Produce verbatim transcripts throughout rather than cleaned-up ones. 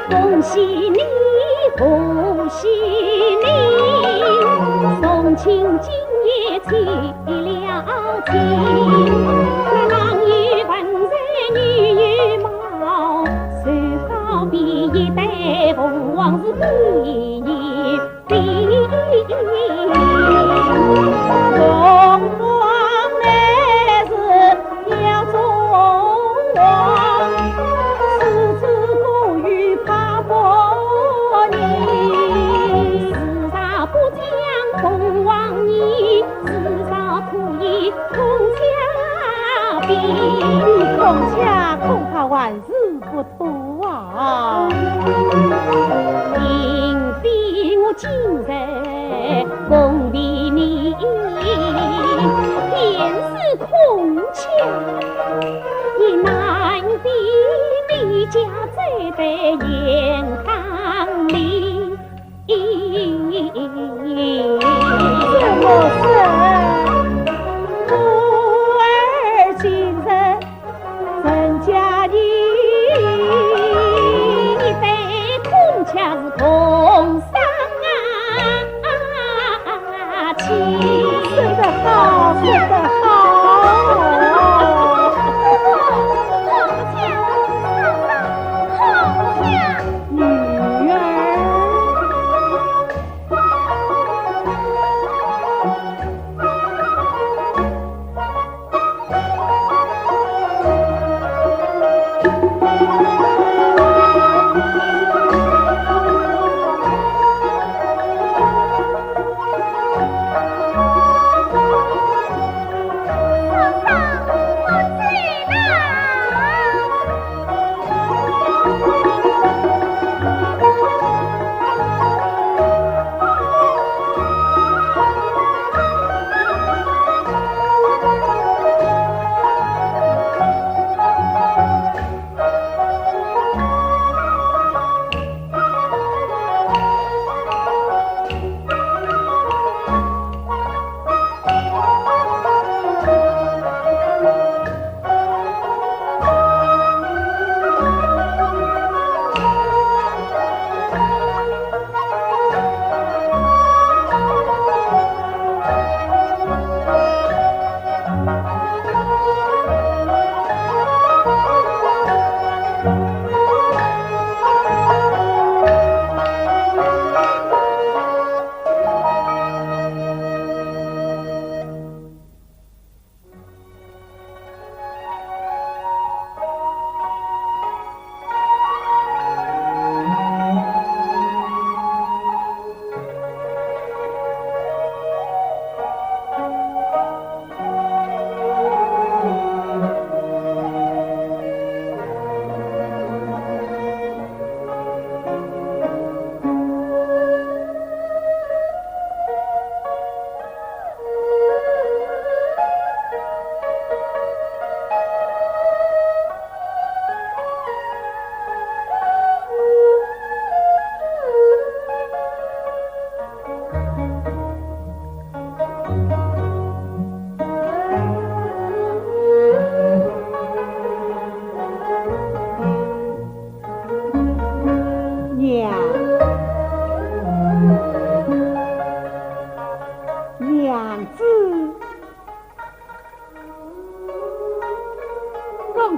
恭喜你，恭喜你，送亲今夜起了亲。男有文才女有貌，就好比一对凤凰是不一样。 凤凰乃是鸟中王，是子可与怕不人。时常不讲凤凰言，时常可与孔雀比。比孔雀恐怕还是不 多啊。并非我今日恭维你，便是孔雀也难比你家这对雁荡里。 怎么说？我儿今日成家的，你对孔雀是同生啊亲。说得好，说得好。孔雀，孔雀。 女儿。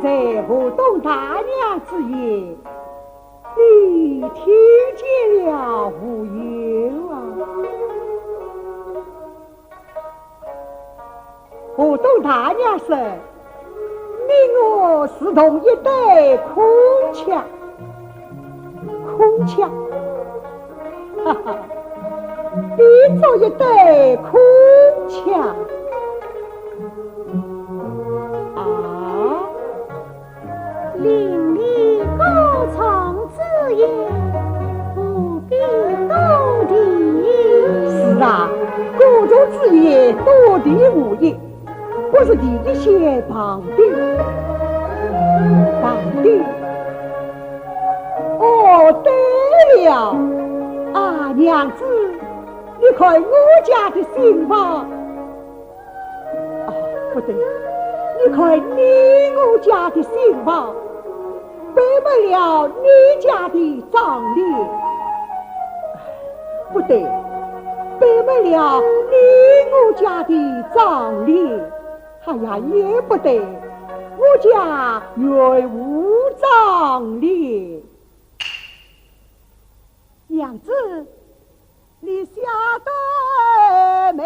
在河东大娘之言，你听见了无有啊？河东大娘说，你我如同一对铿锵，铿锵，哈哈，比作一对铿锵。啊，邻里各种之言，不必多提。是啊，各种之言，多提无益。 不如提一些旁的，旁的。哦，对了，啊，娘子，你看我家的新房。哦，不对，你看你我家的新房。 背没了你家的妆奁。不对，背没了你我家的妆奁。哎呀，也不对，我家原无妆奁。娘子， 你下得没？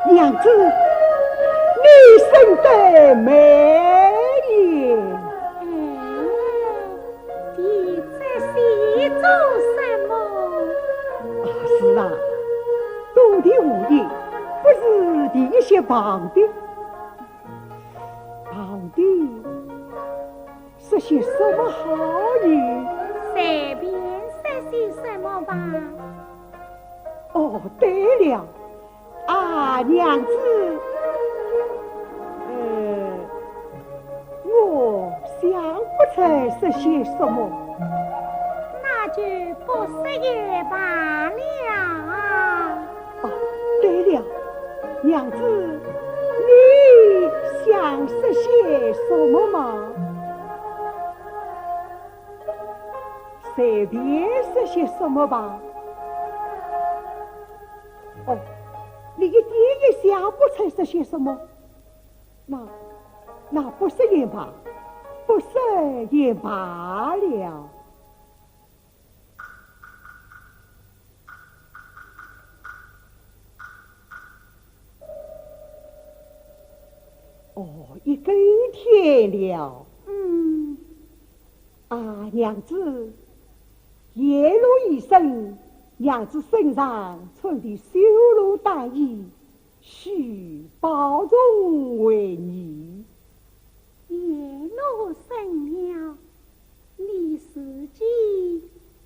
娘子，你生得美也。嗯，提这些做什么？啊，是啊，多提无益，不如提一些旁的。旁的， 说些什么好呢？随便说些什么吧。哦，对了，啊，娘子，呃，我想不出说些什么。那就不说也罢了。 哦，对了，娘子，你想说些什么吗？随便说些什么吧。哦，你一点也想不出说些什么。那，那不说也罢，不说也罢了。 哦，已经天了。嗯。啊，娘子，夜露已深，娘子身上穿的绣罗单衣， 须保重为宜。夜露深了，你自己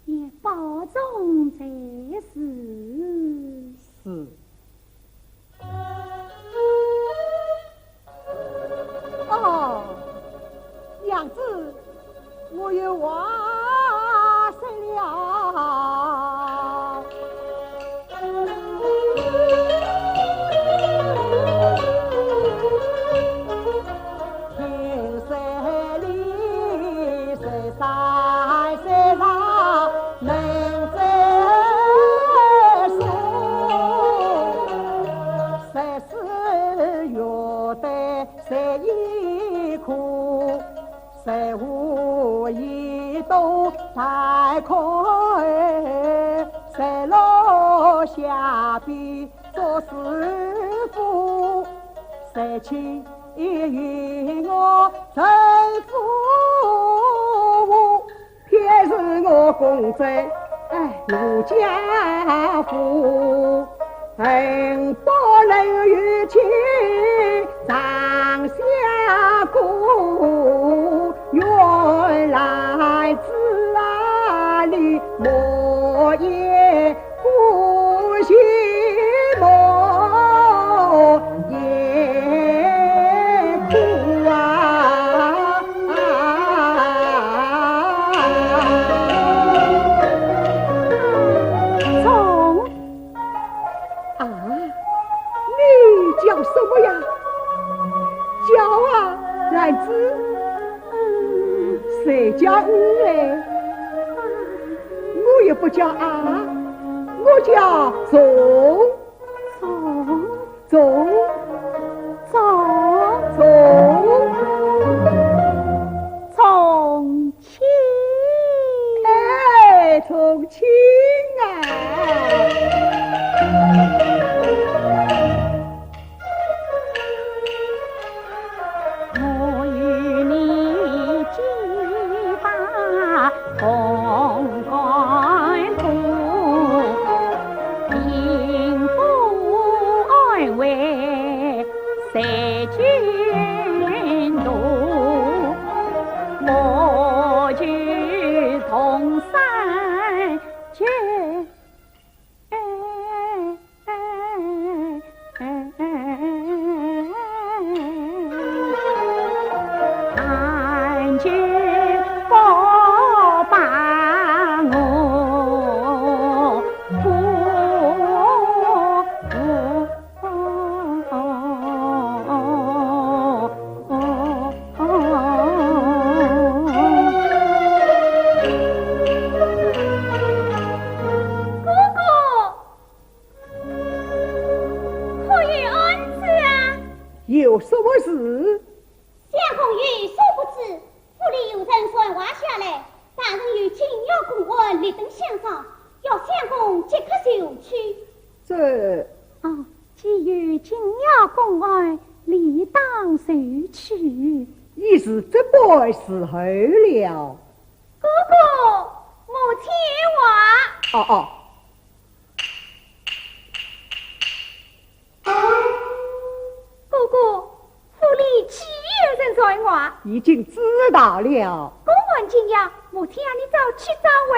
也保重才是。是。下边做师傅，谁去与我成夫？偏是我公子，哎，无家父，恨不能与卿长相顾。原来子啊，你莫言 不许莫言苦啊！从啊，你叫什么呀？叫啊，兰子。嗯，谁叫你嘞？我也不叫啊，我叫从。从。从。从。从。从亲。哎，从亲啊。 我与你结拜同甘苦，并不安危谁君度，莫求同生绝。 但求不把我苦。哥哥，可有安子啊？有什么事？相公有所不知，府里有人传话下来，大人有紧要公案，立等相商，要相公即刻就去。这……哦，既有紧要公案，理当就去。已是这般时候了。哥哥，母亲话。哦，哦。 哥哥，府里既有人传话。已经知道了。公案紧要，母亲啊，你早去早回。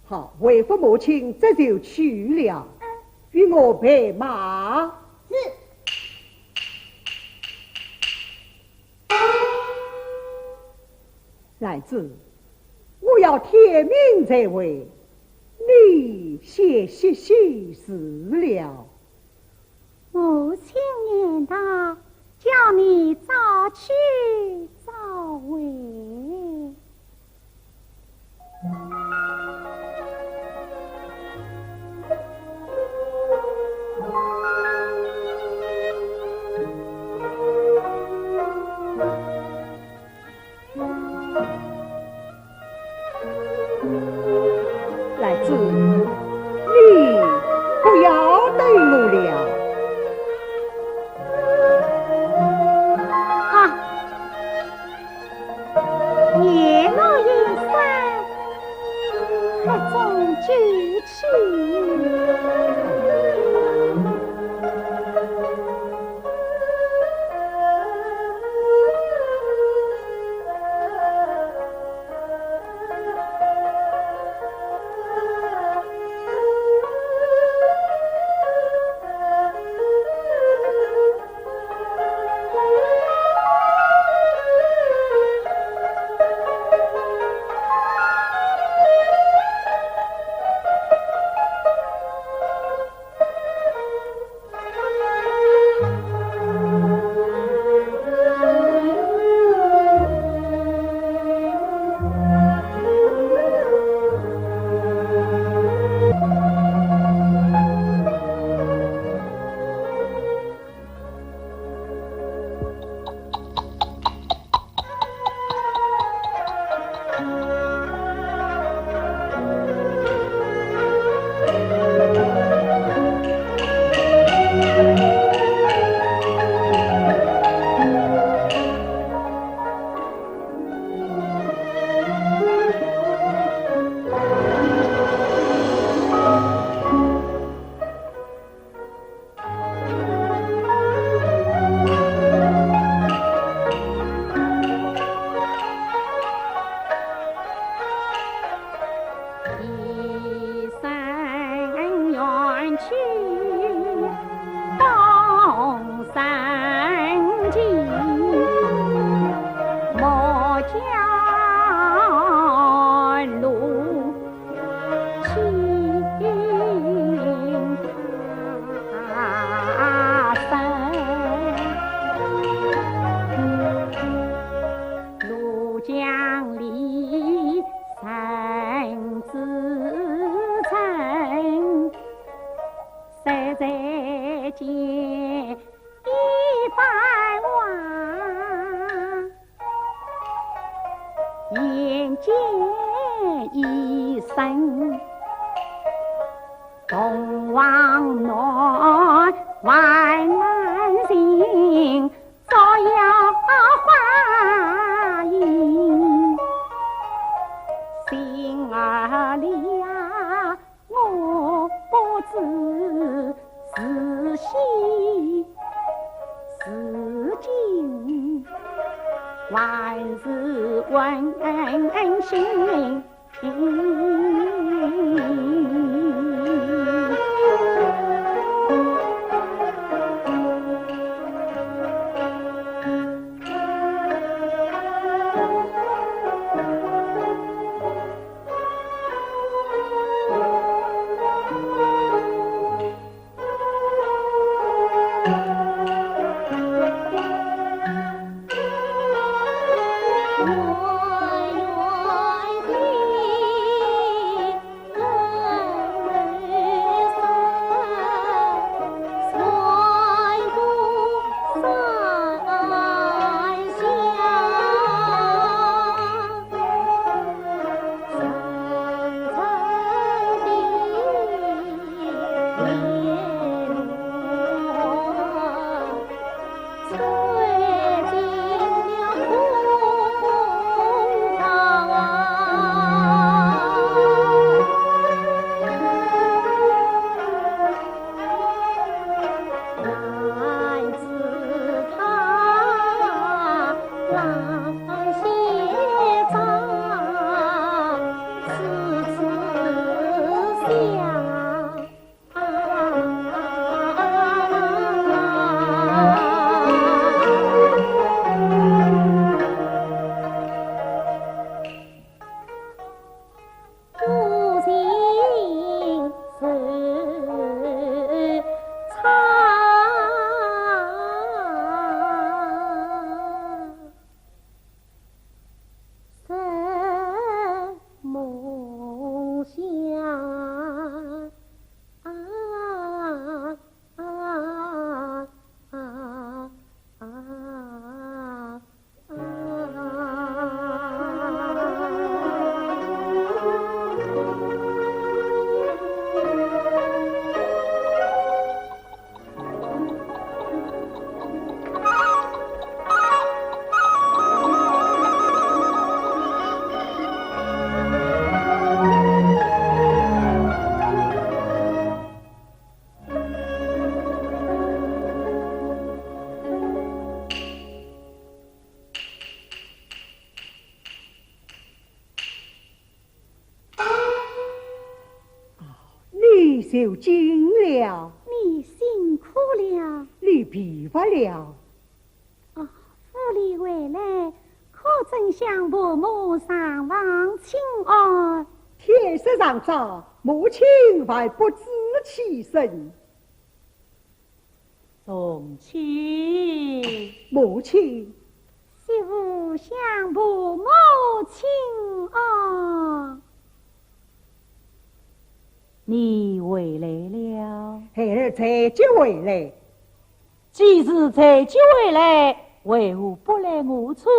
好，回复母亲，这就去了。嗯。与我备马。是。 兰子，我要天明才回，你歇息歇息了。母亲言道，叫你早去早回。 兰子，你不要等我了。啊，年老有三。东山际，莫教路轻踏深。怒缰离人自沉， 谁在见一番话，眼见一生，同往难还难行，照耀花影。心儿里呀， 我不知是喜是惊，还是温馨。 你受惊了。你辛苦了。你疲乏了。啊，府里回来，可曾向婆母上房请安？天色尚早，母亲还不知起身。 宗亲。母亲。媳妇向婆母请安。你回来了？孩儿才即回来。既是才即回来，为何不来我处，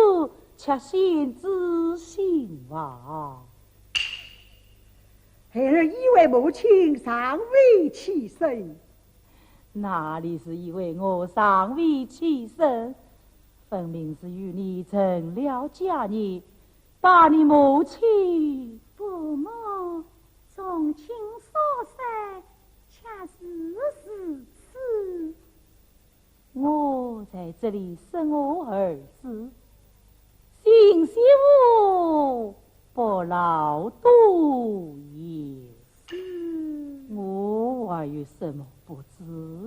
且先知信吧？孩儿以为母亲尚未起身。 哪里是以为我尚未起身，分明是与你成了家业，把你母亲。伯母，从亲所说，恰是如此。我在这里说我儿子，请媳妇不劳多言。是。我还有什么不知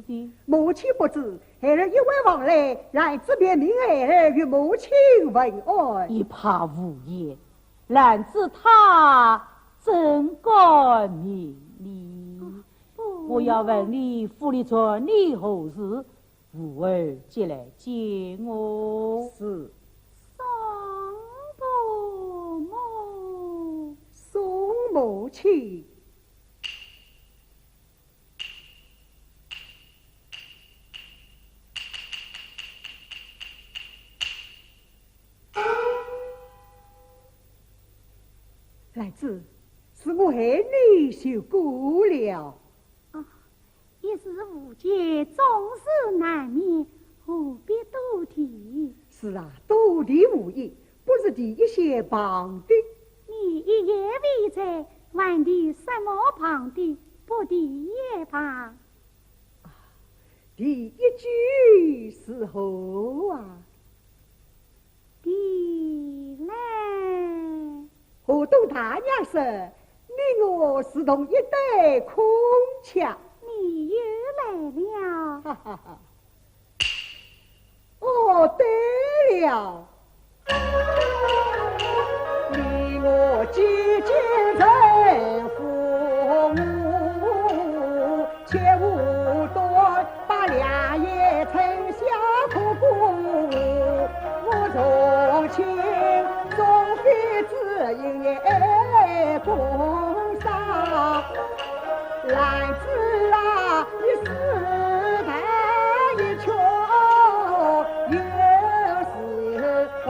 的？母亲不知，孩儿一回房来，兰子便命孩儿与母亲问安。一派胡言，兰子她怎敢明理？不，我要问你府里传你何事，午后即来见我。是。送婆母。送母亲。 兰子，是我害你受苦了。啊，一时无解，总是难免，何必多提？是啊，多提无益，不如提一些旁的。你一言未在，还提什么旁的？不提也罢。 第一句是何啊？提来。河东大娘说，你我如同一对孔雀。你又来了。哈哈哈。 哦，对了，你我结结成夫，切勿断，把良言春晓吐过。我从前总非只因眼光上。 兰子啊，你是那一曲又是何？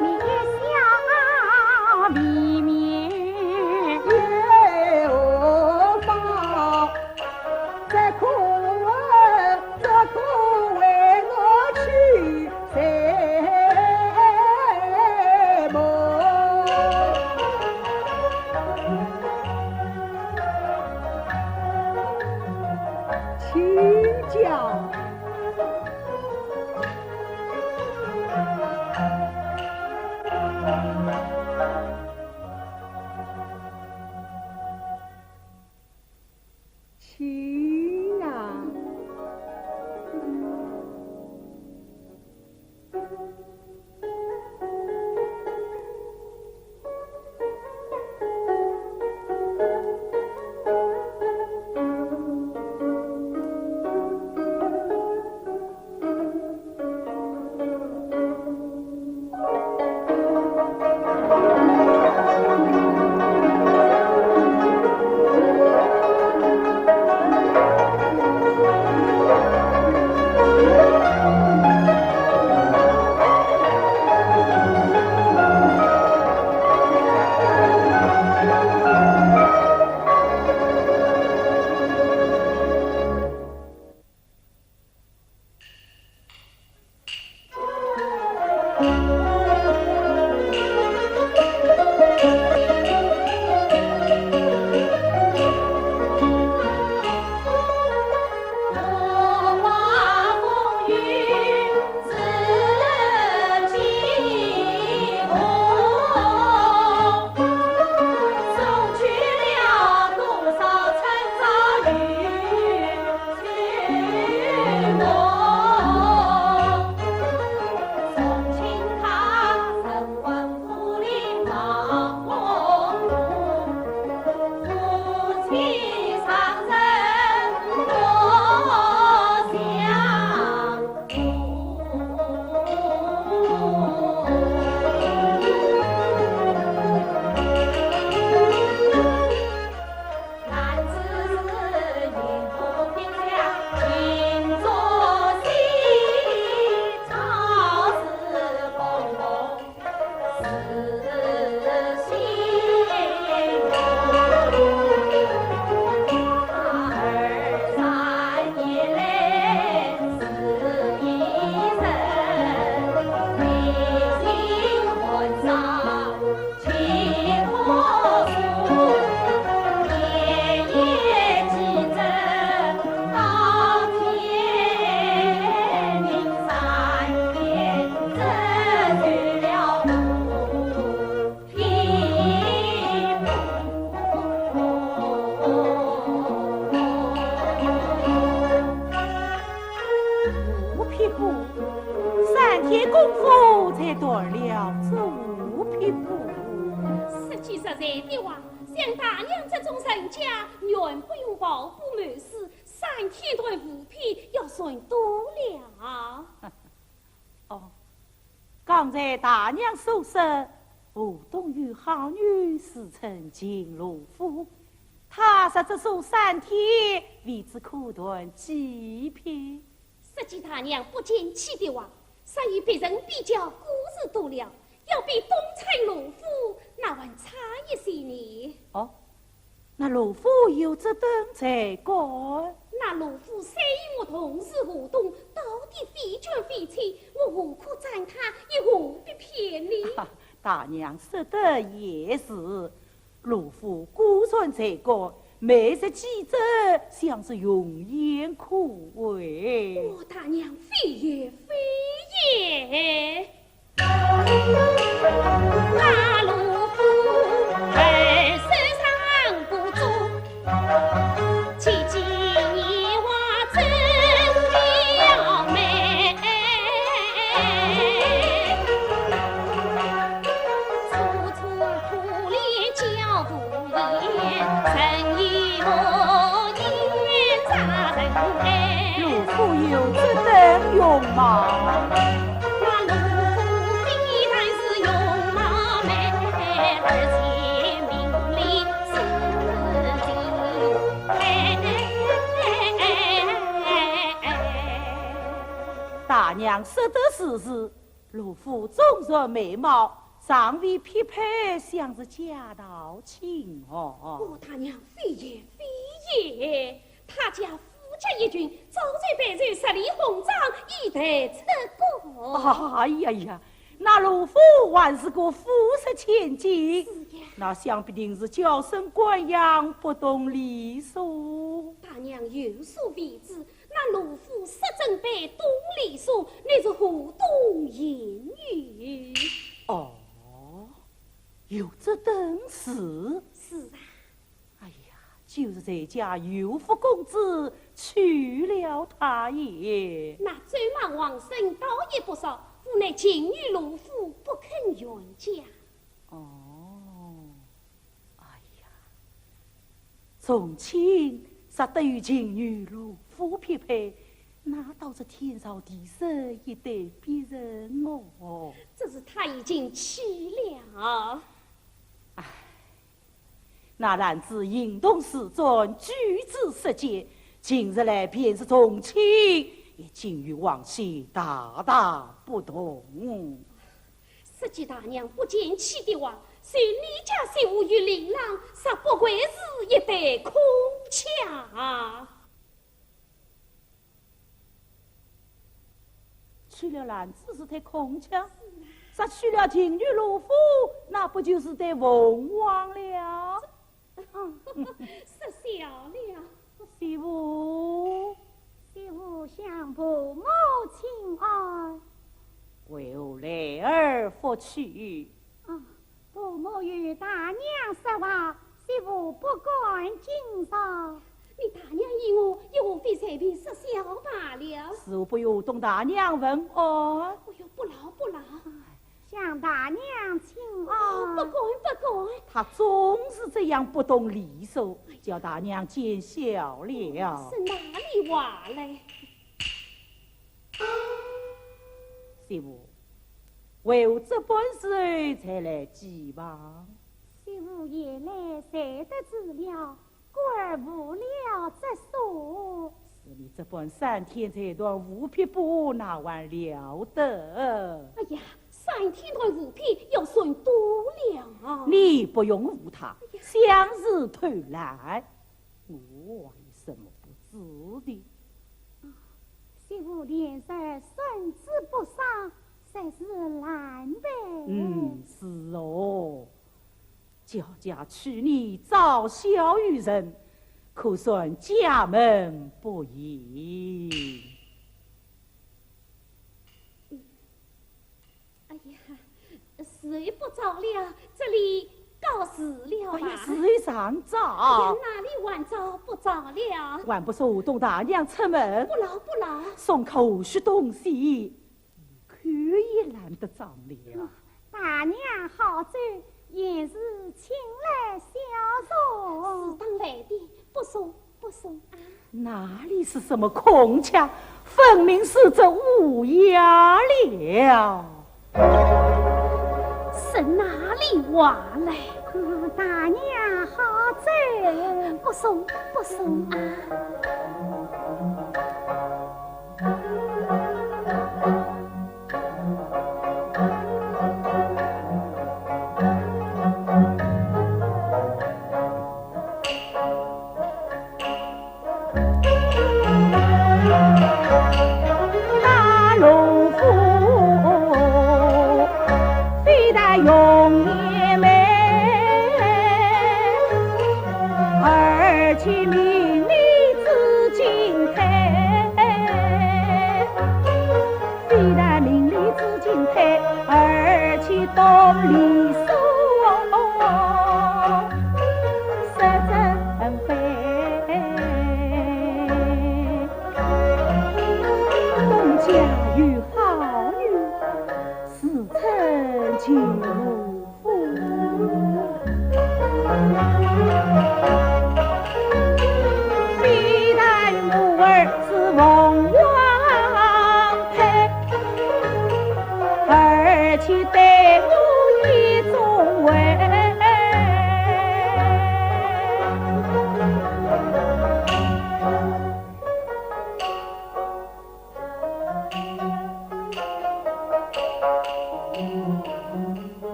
你笑眯眯又何妨？ 这可，这可为我去什么？请讲。 请啊。功夫才断了这狐皮布。说句实在的话，像大娘这种人家，原不用跑步谋事，三天断狐皮要算多了。哦，刚才大娘所说，河东有好女，自称秦罗敷，她说这所三天，未知可断几篇。 说句大娘不争气的话，说与别人比较，故事多了，要比东称罗敷，那还差一些呢。哦，那罗敷有这等才干？那罗敷虽与我同是河东，到底非君非臣，我何苦赞他一狐皮篇呢？大娘说得也是， 罗敷果然才干，每日几则，像是容颜可畏。哦，大娘非也非也。那罗敷二十三不足，几几年华真要美。 罗敷有这等容貌？大娘说得是是， 罗敷纵然美貌，尚未匹配，像是假道亲哦。哦，大娘非也非也，他家富甲一郡，早在备受十里红妆以待出阁。哎呀呀，那罗敷还是个富裕千金，是呀。那想必定是娇生惯养，不懂礼数。大娘有所未知， 那罗敷实真拜懂礼数，乃是河东贤女。哦，有这等事？是啊。哎呀，就是谁家有福公子，娶了她也。那走马王孙倒也不少，无奈秦女罗敷不肯远嫁。哦。 哎呀，从前说得与秦女罗敷匹配，那倒是天造地设，一对别人哦。只是他已经娶了。唉，那男子行动自专，举止识节，近日来便是从前，也竟与往昔大大不同。 说句大娘不争气的话，就你家媳妇与令郎，实不愧是一对空腔啊。娶了男子是对空腔，是啊。说娶了秦女罗敷，那不就是对凤凰了？ 说笑了。媳妇。媳妇向伯母请安。为何来而复去？啊，伯母与大娘说话，媳妇不敢惊扰。你大娘与我又何必随便说笑罢了？是我不由东大娘问安。哎呦，不劳，不劳。 向大娘请安。哦，不敢，不敢。她总是这样不懂礼数，叫大娘见笑了。是哪里话来？媳妇，为何这般时候才来祭房？媳妇夜来睡得迟了， 故而误了这所。是你这般三天才断狐皮布，哪还了得？哎呀，三天断狐皮要算多了啊。你不用误他，哎呀，相思偷懒，我还有什么不知的？啊，媳妇连日身子不爽，实是难备。嗯，是哦。 家家娶女，早晓于人，可算家门不幸。哎呀，时候不早了，这里告辞了吧。哎呀，时候尚早。哎呀，哪里还早不早了？还不送东大娘出门。不劳，不劳。送口些东西。 看酒也拦得着了。大娘好酒，贤婿请来小茶。是当来的，不送，不送啊。哪里是什么空腔，分明是这乌鸦了。是哪里话来？啊，大娘好酒。不送，不送啊。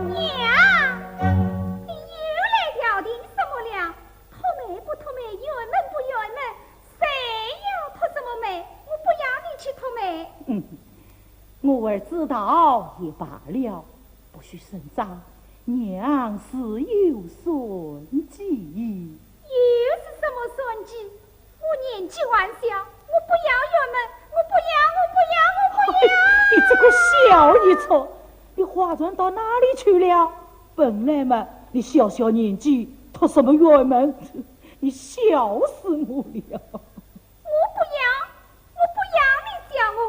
娘，你又来调停什么了？托媒不托媒，圆满不圆满，谁要托什么媒？我不要你去托媒。嗯，我儿知道也罢了，不许声张，娘自有算计。又是什么算计？ 我年纪还小，我不要圆满，我不要，我不要，我不要！你这个小野畜，你花钱到哪里去了？本来嘛，你小小年纪，托什么圆满？你笑死我了！我不要，我不要你笑我，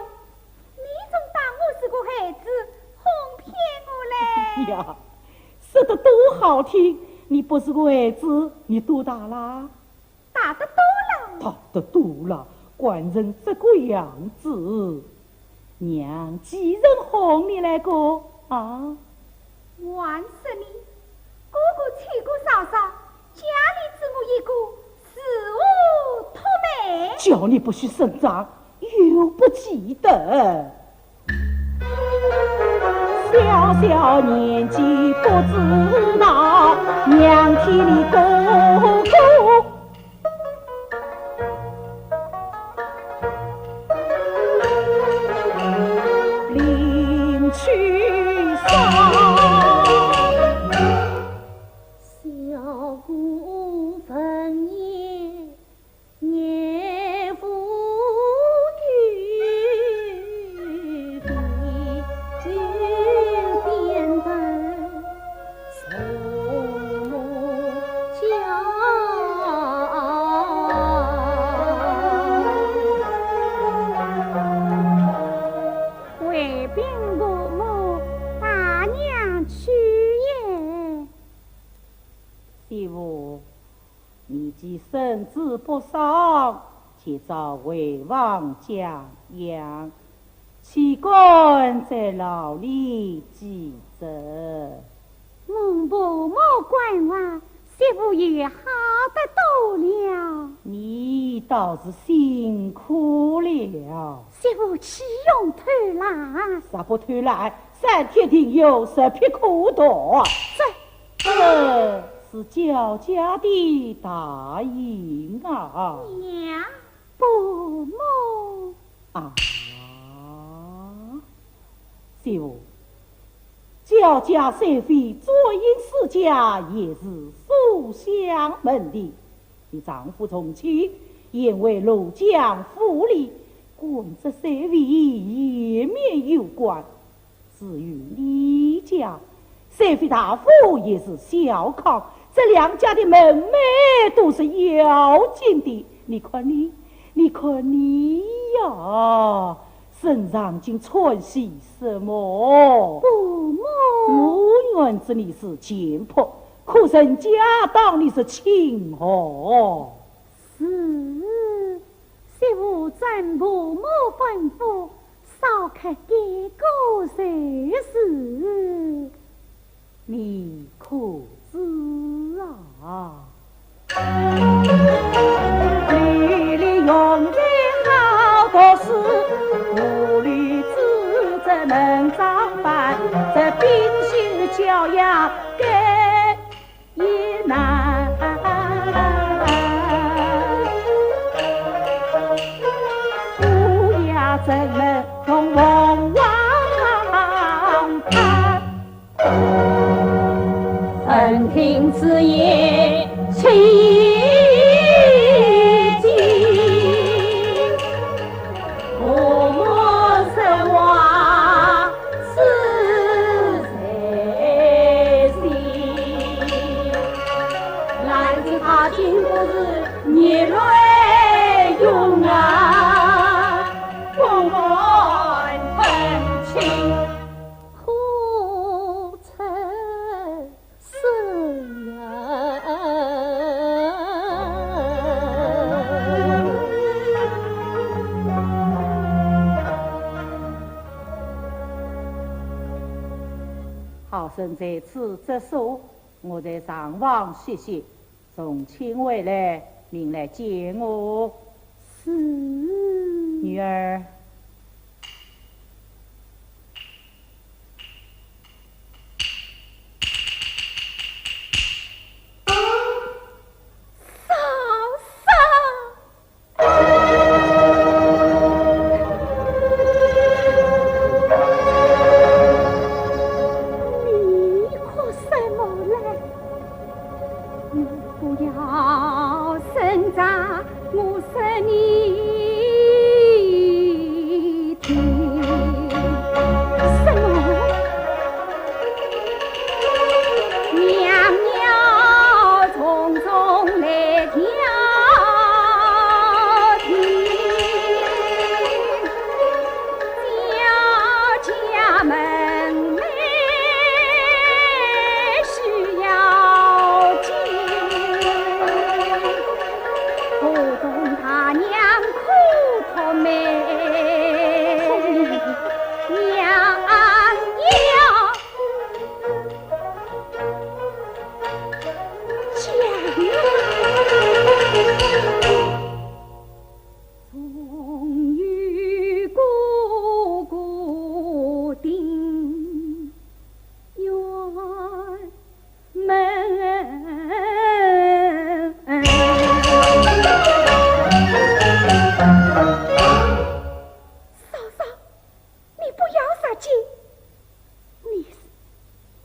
你总当我是个孩子，哄骗我嘞。呀，说得多好听，你不是个孩子，你多大啦？ 大得多了。大得多了，惯成这个样子。娘几时哄你来过啊？还是你，哥哥娶过嫂嫂，家里只我一个，如何托媒？叫你不许声张，又不记得。 小小年纪不知道，娘替你哥哥另娶嫂。小姑闻言 回禀姑母，大娘去也。媳妇， 你既身子不爽，且早回房静养，岂敢再劳你几日？蒙婆母关怀，媳妇也好得多了。你倒是辛苦了。媳妇岂用偷懒？啥不偷懒？三天定有，十撇苦读。这，这是焦家的大印啊。娘。伯母。啊，媳妇，焦家虽非簪缨世家，也是书香门第。你丈夫从前因为怒将富丽，官职虽微，颜面有光。 至于你家，虽非大富，也是小康，这两家的门楣都是要紧的。你看你，你看你呀，身上竟穿些什么？伯母。我原知你是贱婆，可人家当你是亲哦。是，媳妇遵伯母吩咐， 少刻这个就是。你可知啊？ 好生在此作书，我在上房歇息，从前回来，明来见我。是。女儿。 嫂嫂。你哭什么嘞？你不要挣扎，我说你听。什么？ 娘娘匆匆来调停，焦家门楣需要紧，不懂大娘苦痛眉，娘娘。 终于哥哥定圆满。 嫂嫂，你不要杀鸡。你，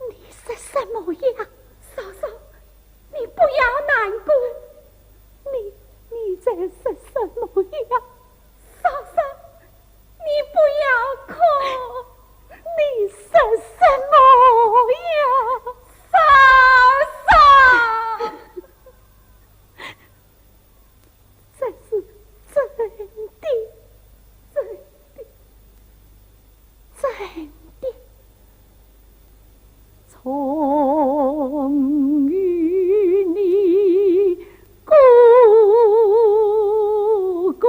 你说什么呀？嫂嫂，你不要难过。你，你在说什么呀？嫂嫂，你不要哭。你说什么呀？嫂嫂。 这是真的，真的，真的。终于你哥哥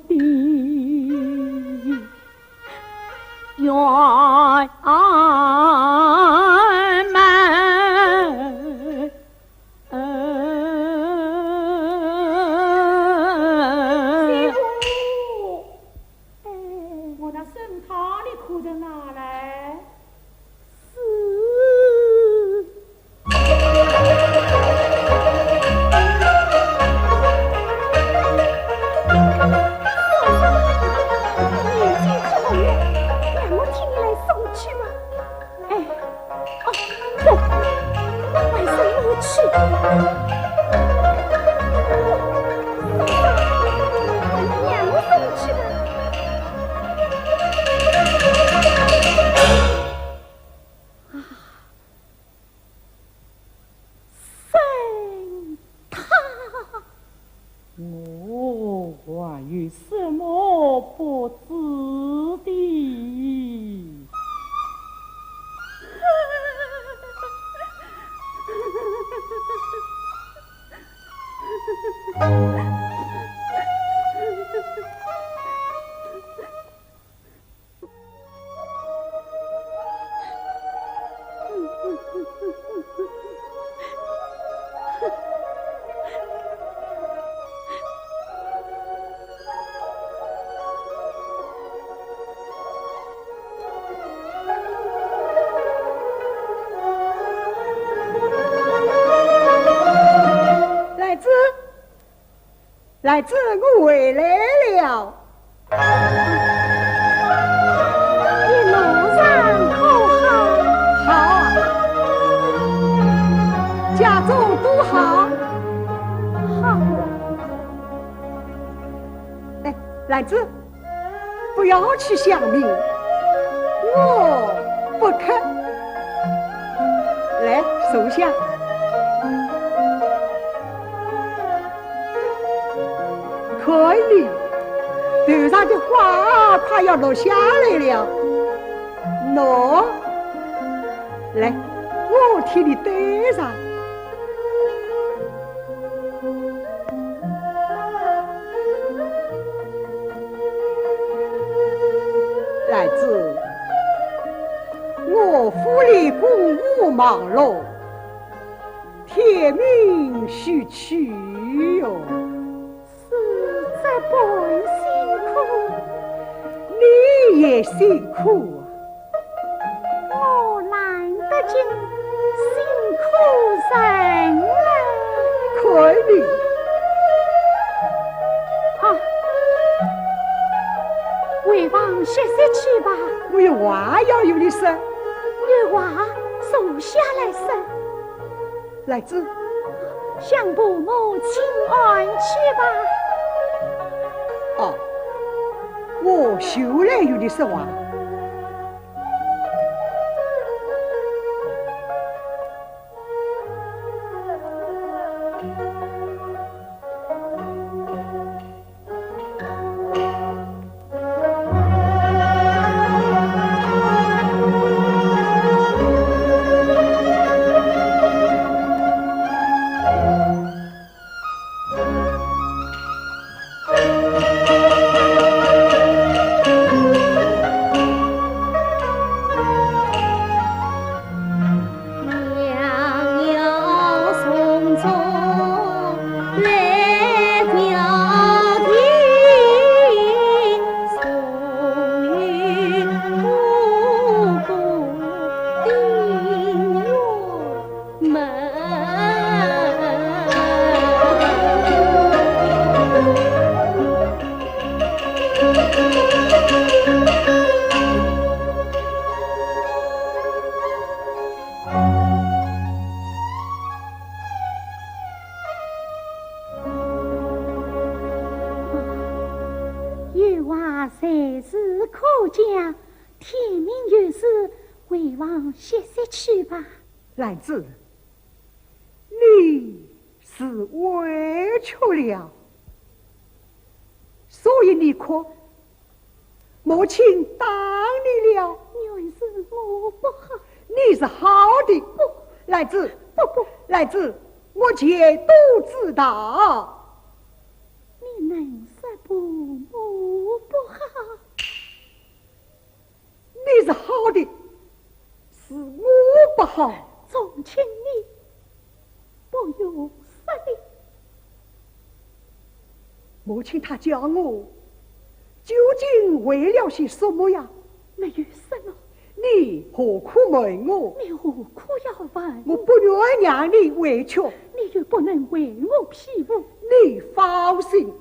的圆满。 媳妇，哎，我那参汤你可曾拿来？是。娘，我送你去吧。啊，生他。 我还有什么不知的？兰子，兰子，我回来了。 你路上可好？好啊。家中都好？好。哎，兰子，不要去想命，我不肯。来，坐下。 看你，头上的花快要落下来了。喏，来，我替你戴上。兰子，我府里公务忙碌， 天明须去哟。是，这般辛苦。你也辛苦啊。我懒得进，辛苦人了。看你。啊，回房歇息去吧。我有话要与你说。有话，坐下来说。 兰子，向伯母请安去吧。哦，我就来与你说话。 有话随时可讲，天明有事，回房歇息去吧。兰子，你是委屈了，所以你哭。 母亲打你了。原是我不好。你是好的。不。兰子，不，不。兰子，我全都知道。你能说伯母不好？你是好的， 是我不好。从前你不用说的。母亲她叫我，究竟为了些什么呀？没有什么。你何苦问我？你何苦要问我？我不愿让你委屈。你又不能为我辩护。你放心，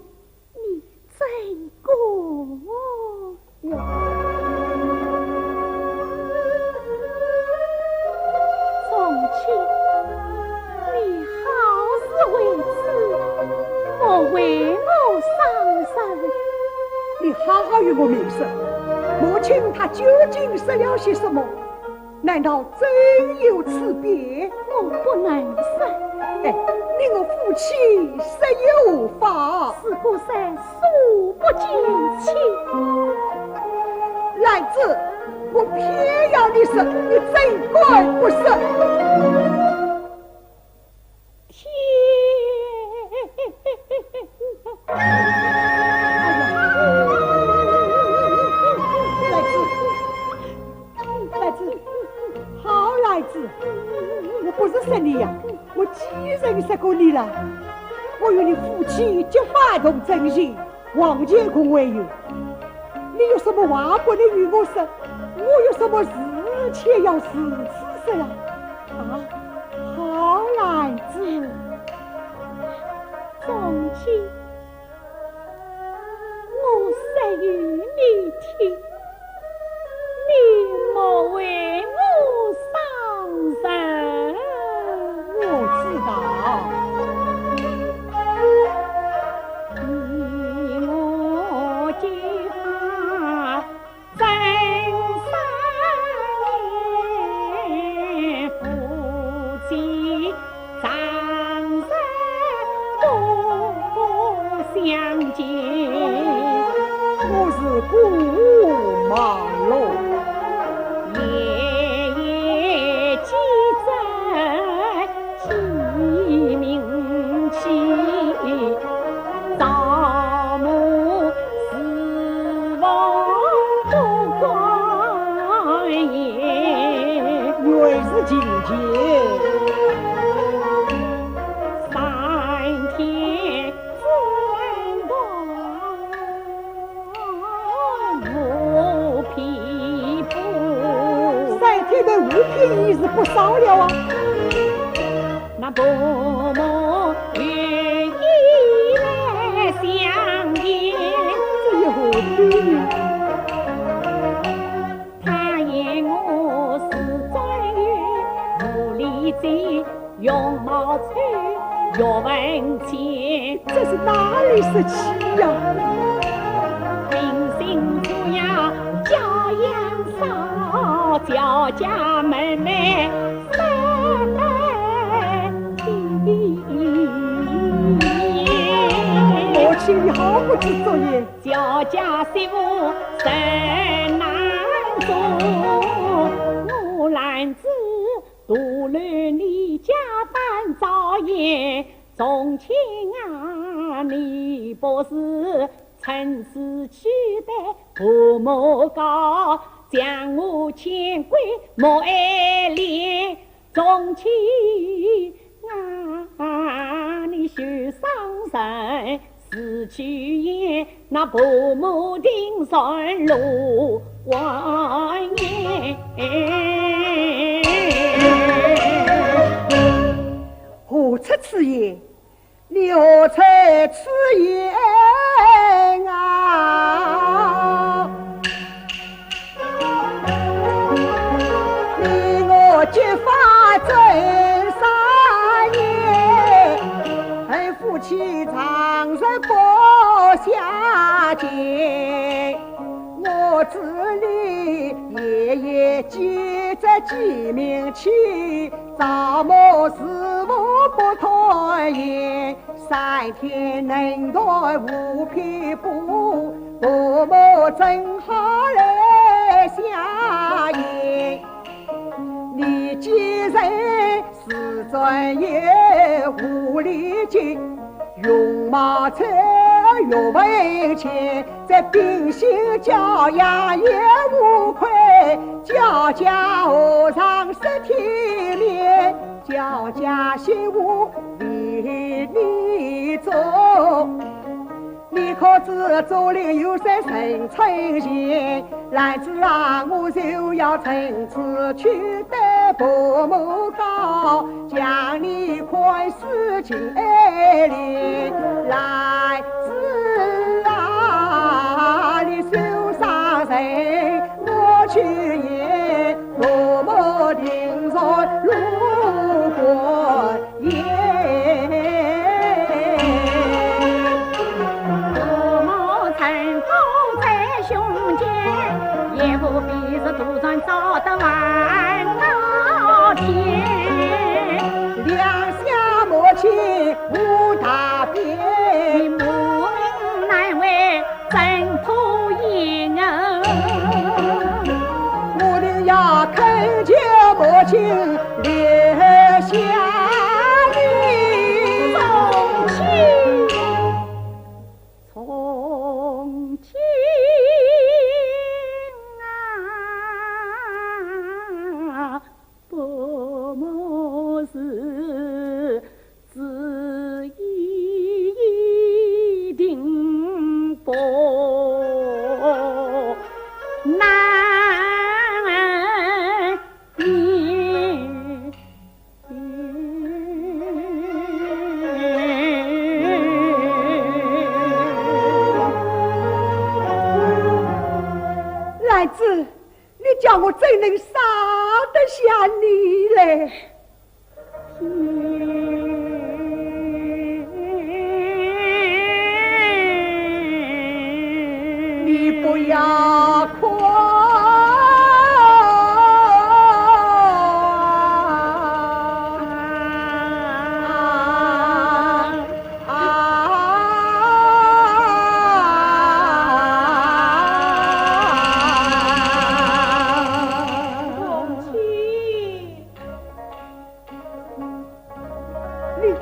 你真过我。从前你好不明说，母亲她究竟说了些什么？难道真有此别？我不能说。哎，你我夫妻说也无妨。事不说，书不见情。兰子，我偏要你说，你怎敢不说？天！哎呀，兰子，兰子，好兰子，我不是说你呀，我既然说过你了，我与你夫妻结发同真情， 王建功为由，你有什么话不能与我说？我有什么事情要如此说呀？啊，好兰子。从前我说与你听，你莫为我伤神。我知道。 你我结发真三年，夫妻常日不相见。我是孤马喽。夜夜寄枕 鸡鸣啼，朝暮侍奉不敢言。原是情节。三天自然断。 无匹布。三天的五品已是不少了啊。那薄暮月夜来相见，这又何必呢？他言我是专有无理者， 容貌丑，学问浅。这是哪里说起呀？平生主要教养少，教家门楣三年。母亲，你好不知足也。教家媳妇真难做，我兰子 独留你家班照应。从前啊，你不是趁势取得薄暮高，将我遣归木庵里。从前啊，你休伤神， 自去言，那薄暮定然露还言。何出此言？你何出此言啊？ 你我结发真三年，夫妻常日不相见。我知你夜夜寄枕鸡鸣啼，朝暮侍奉不敢言。 三天能断无匹布，薄暮正好来相迎。你既然是专有无理者，容貌丑，学问浅，这品行教养也无愧，教家何尝失体面？ 教家媳妇为你做，你可知竹林有山人称贤？兰子啊，我就要趁此取得薄暮高，将你看似情爱里。兰子啊，你休伤神，我去也。 薄暮定然露还言。薄暮春风在胸留下你。从前，从前啊，伯母是 是一定不难免。兰子，你叫我怎能舍得下你嘞？ 你不要哭。你，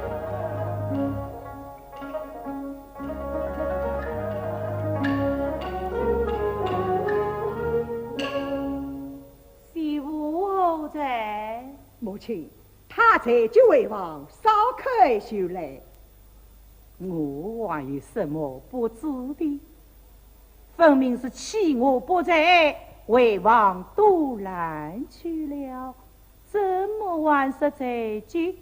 媳妇何在？母亲，她在这回房烧开酒来。我还有什么不知的？分明是欺我不在，回房独懒去了。 怎么还说这句？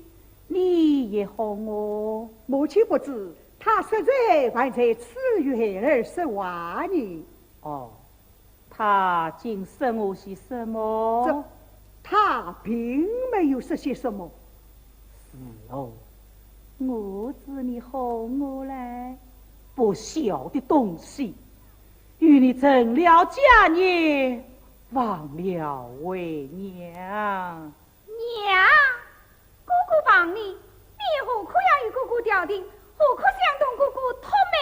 你也哄我？母亲不知，她实在还在此与孩儿说话呢。哦，她竟说我些什么？这，她并没有说些什么。是哦，我知你哄我嘞。不孝的东西，与你成了家孽， 忘了为娘。娘，哥哥忘你，你何苦要与哥哥调停？何苦想同哥哥托媒？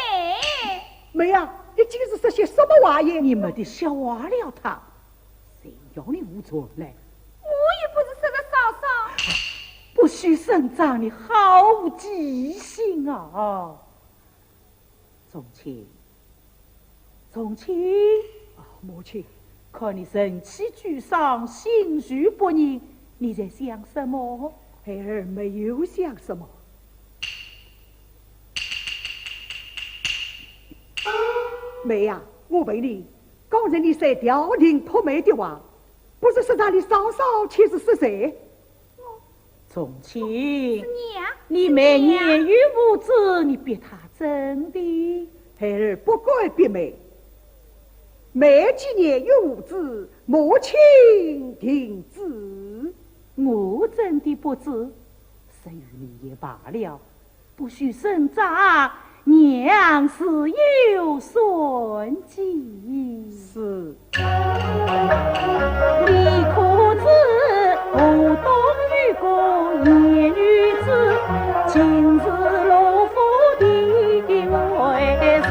梅呀，你今日说些什么话呀？你没得笑话了他，谁要你无罪来？我又不是说的嫂嫂。不许声张，你好无记性啊！ 从前，从前，啊，母亲，看你神气沮丧，心绪不宁，你在想什么？孩儿没有想什么。梅呀，我问你，刚才你说调停托媒的话，不是说让你嫂嫂，却是说谁？ 从前，是娘，你妹年逾五子，你逼她争的。孩儿不敢逼妹。妹既年逾五子，母亲定知。我怎的不知？生于你也罢了， 不许声张，娘自有算计。是。你可知河东有个贤女子，今日落府的位置，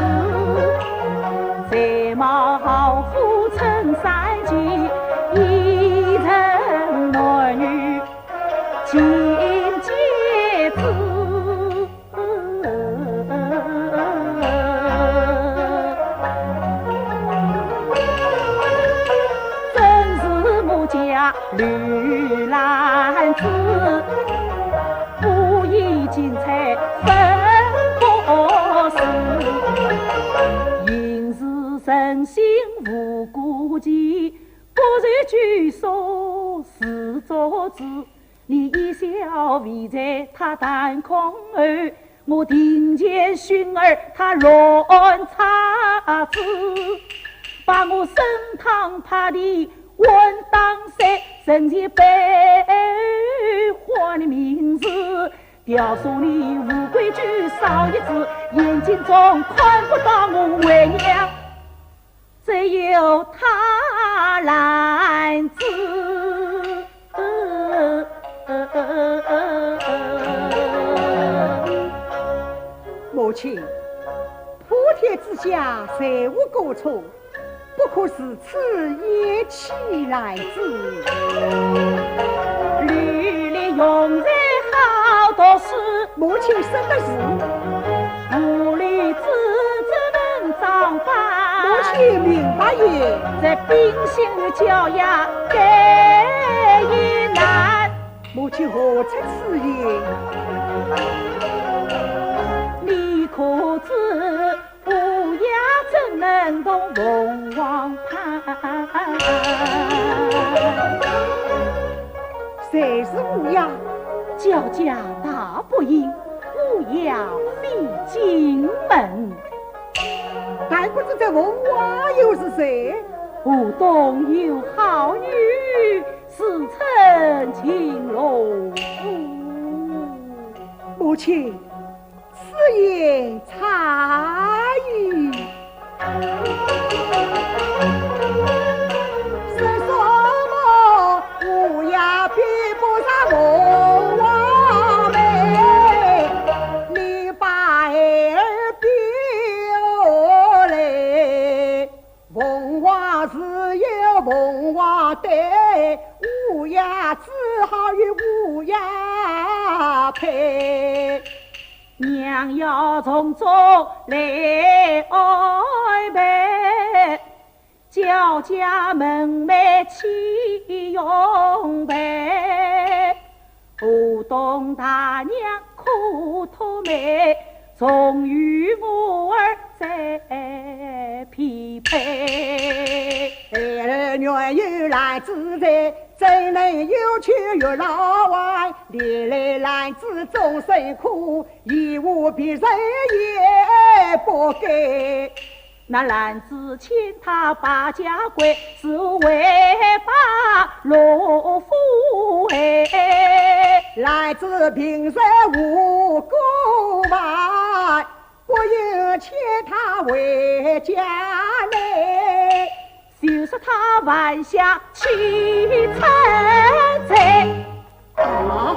才貌好富称三千，一人男女 尽皆知。真是我家刘兰子，不以钱财分国事，行事诚信无顾忌，不求拘束是做主。 你一笑未在他弹弓后，我庭前熏儿他乱插枝，把我升堂拍地问当岁，人前背后唤你名字，调说你无规矩少一字，眼睛中看不到我为娘。 只有他兰子。母亲，普天之下谁无过错，不可如此厌弃兰子。绿林用人好读书，母亲说的是。无理之子能长大，母亲明白也。这品行与教养更难。母亲何出此言？你可知 乌鸦怎能同凤凰攀？谁是乌鸦？叫家大不幸，乌鸦飞进门。但不知这凤凰又是谁？吴东有好女，自称秦罗。母亲， 此言差矣。说什么乌鸦比不上凤凰美，你把孩儿比下来，凤凰自有凤凰对，乌鸦只好与乌鸦配。 娘要从中来安排，叫家门楣起用备。吴东大娘可托媒，重与我儿再匹配。孩儿原有兰子在，怎能有求月老还？历来兰子终身苦， 一无别人也不给。那兰子欠他百家闺，是为把罗敷害。兰子平日无故犯，不应欠他回家来。 就说他犯下欺瞒罪，啊，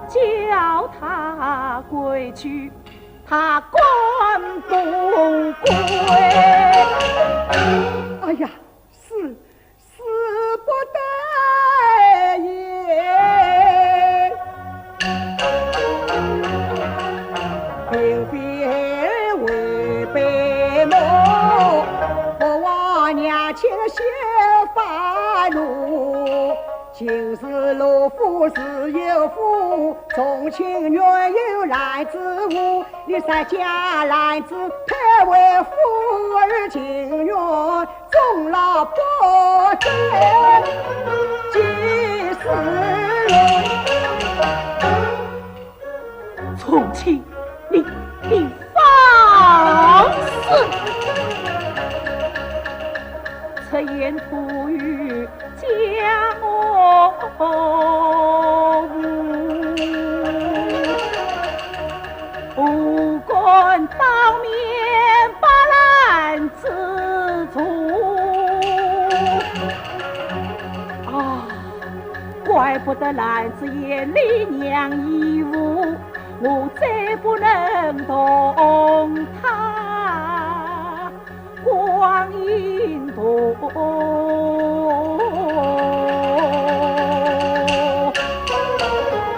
叫他归去，他敢不归？哎呀，死，死不得也。 并非为悲梦，不忘娘亲心发怒。今日罗敷自有夫，从前原有兰子屋，你杀家兰子配为夫儿，情愿终老不得。既是如 从前你，你放肆！出言吐语将我侮，不敢当面把兰子除。啊，怪不得兰子眼里娘已无， 我再不能同她光阴同。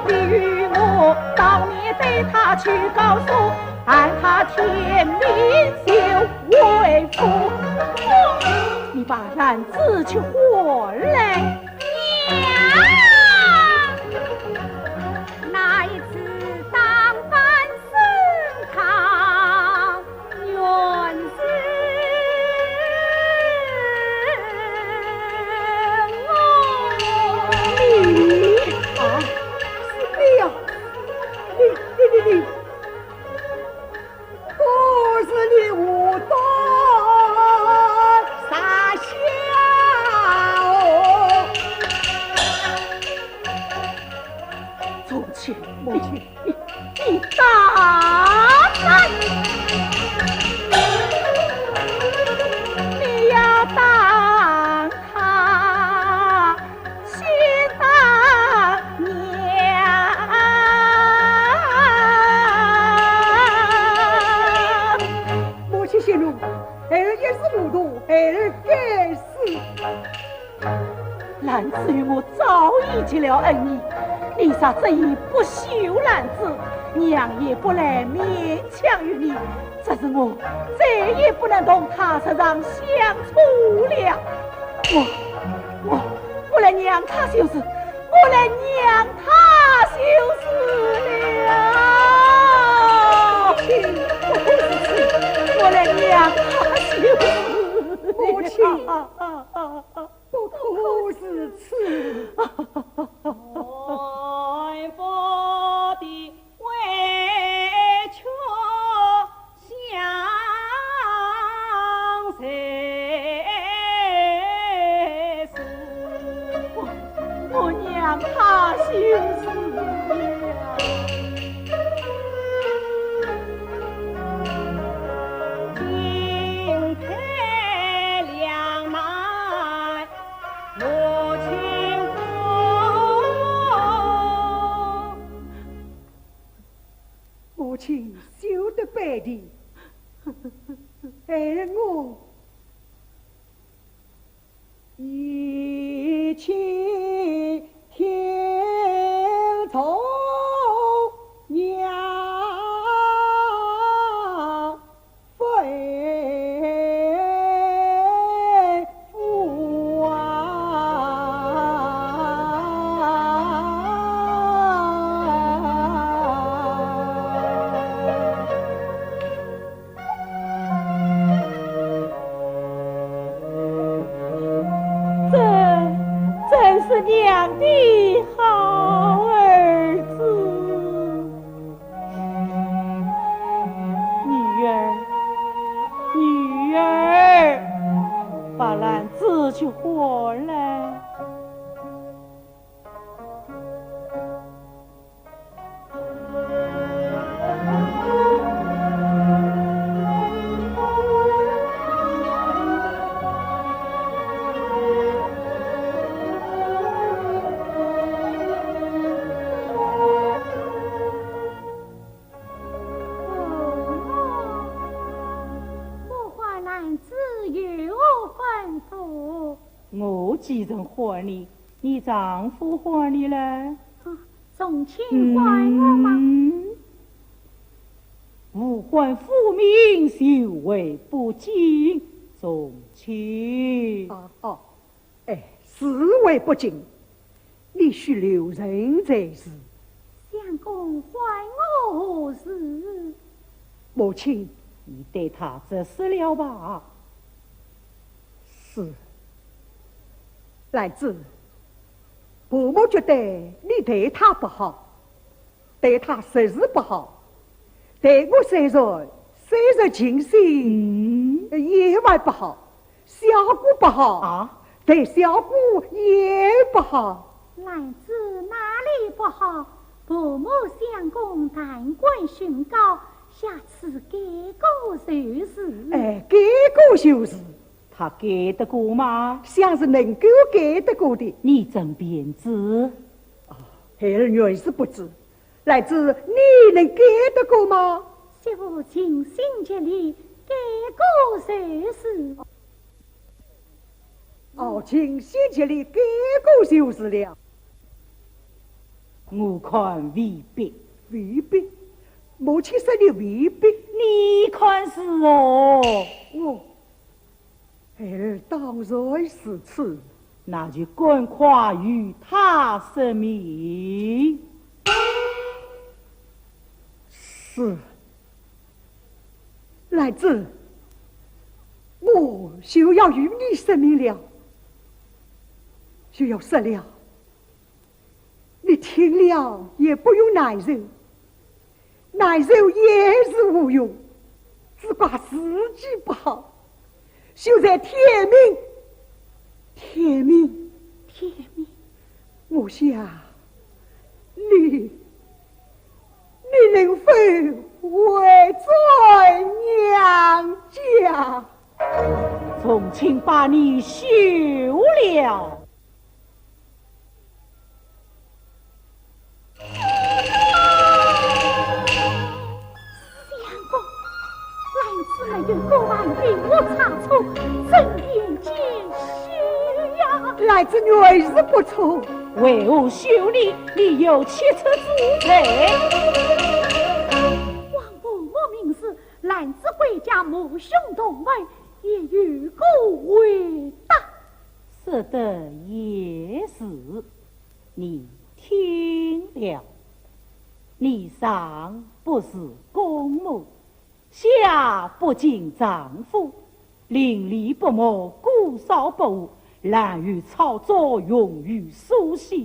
你与我当面对她去告诉，喊她天明就回府。你把兰子去唤来。 娘！那一次打扮盛唐，原是我。你啊，是你呀，你，你，你，你。 不是你无端撒笑哦。兰子与我早已结了恩义，你若执意不休兰子，娘也不来勉强于你。只是我再也不能同她日常相处了。我，我，我来让她休书，我来让她休书了。我来让她休书。母亲，不可如此。我，我让她休书了。母亲，休得悲啼，孩儿我一气天从娘 非父啊。这真是娘的好儿子。 女儿，女儿，把兰子去唤来。哦，我唤兰子有何吩咐？我既曾唤你，你丈夫唤你来。啊，从前唤我吗？嗯，无唤父名，就为不敬。从前。哦，哦， 哎，是为不敬，你须留神才是。相公唤我何事？母亲，你对她直说了吧。是。兰子，婆母觉得你对她不好， 对她实是不好，对我虽然，虽然尽心，嗯，也还不好，小姑不好，啊？对小姑也不好。兰子哪里不好？婆母相公谈官论嫁，下次改过就是。哎，改过就是。她改得过吗？想是能够改得过的。你怎便知？啊，孩儿原是不知。 兰子，你能改得过吗？媳妇尽心尽力，改过就是。哦，尽心尽力，改过就是了。我看未必。未必？母亲说的未必？你看是哦。我 孩儿当然如此。那就赶快与她说明。是。兰子，我就要与你说明了，就要说了。 你听了也不用难受，难受也是无用，只怪时机不好。现在天明，天明，天明，我想你，你能否回转娘家？从今把你休了。 相公，兰子没有过往，与我差错，怎便见休呀？兰子原是不错。为何休礼？你有七尺之才。王婆，我名字兰子，贵家母兄同门，也有个伟大。说得也是，你听了，你上不如公母， 下不及丈夫，邻里不睦，姑嫂不和，烂于炒作，穷于书写。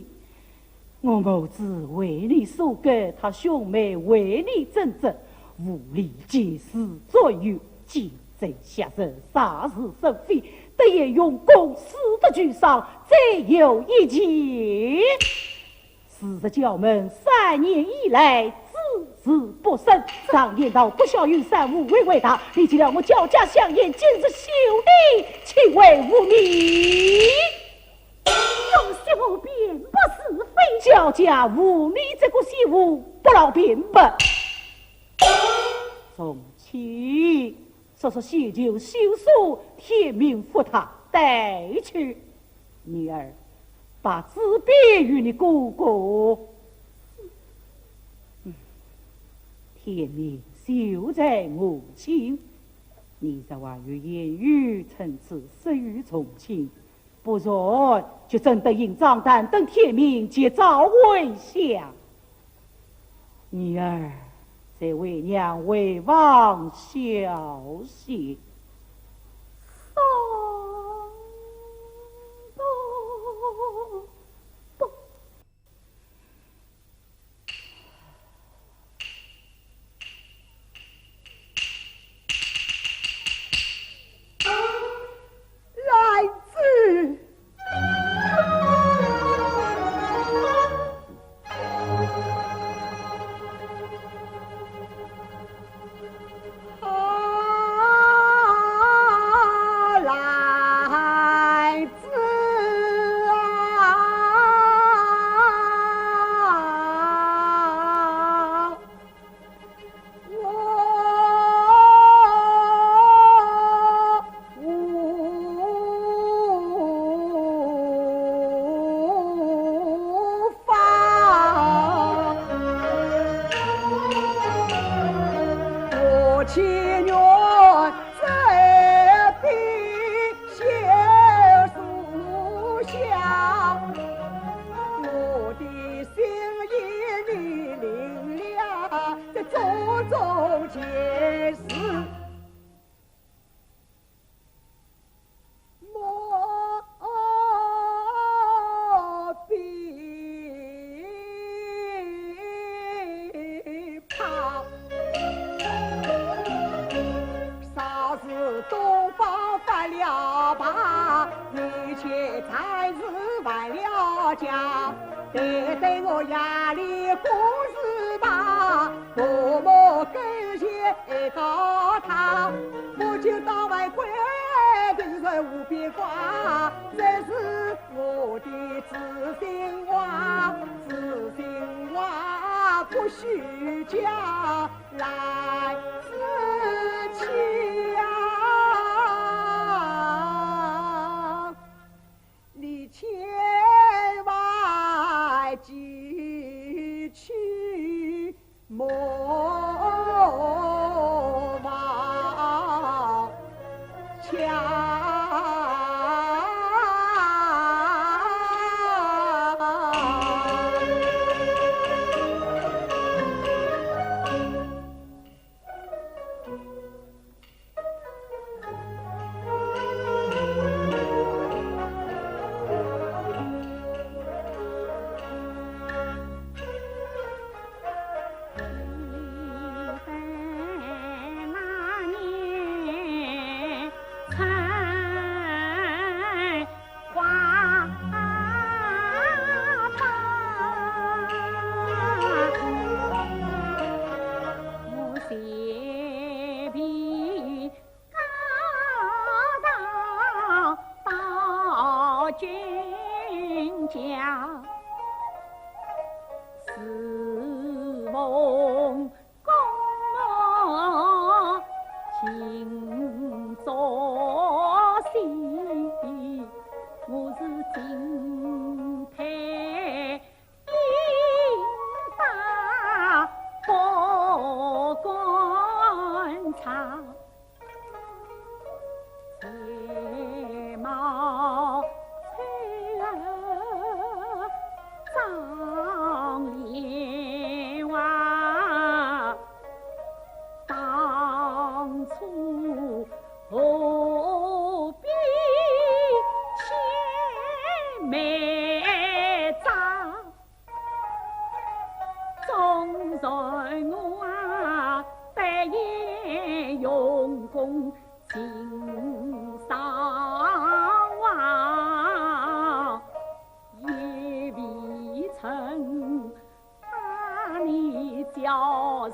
我母子为你疏肝，他兄妹为你争执，无理解事，最后奸贼下手，惹是生非，得一用功，死得俱伤，再有一计。 四十九门三年以来，只字不声，常言道不孝有三，无为为大。你见了我焦家香烟，今日休礼，岂为无礼？休说我辨不是非。焦家无你这个媳妇，不劳辨不。从前 速速修旧修书，天命付他带去。女儿，把纸笔与你哥哥。嗯，天命就在我心，你若还有言语，趁此失于从亲， 不然，就真得印章，但等天明，即照回乡。女儿，在为娘回房消息。松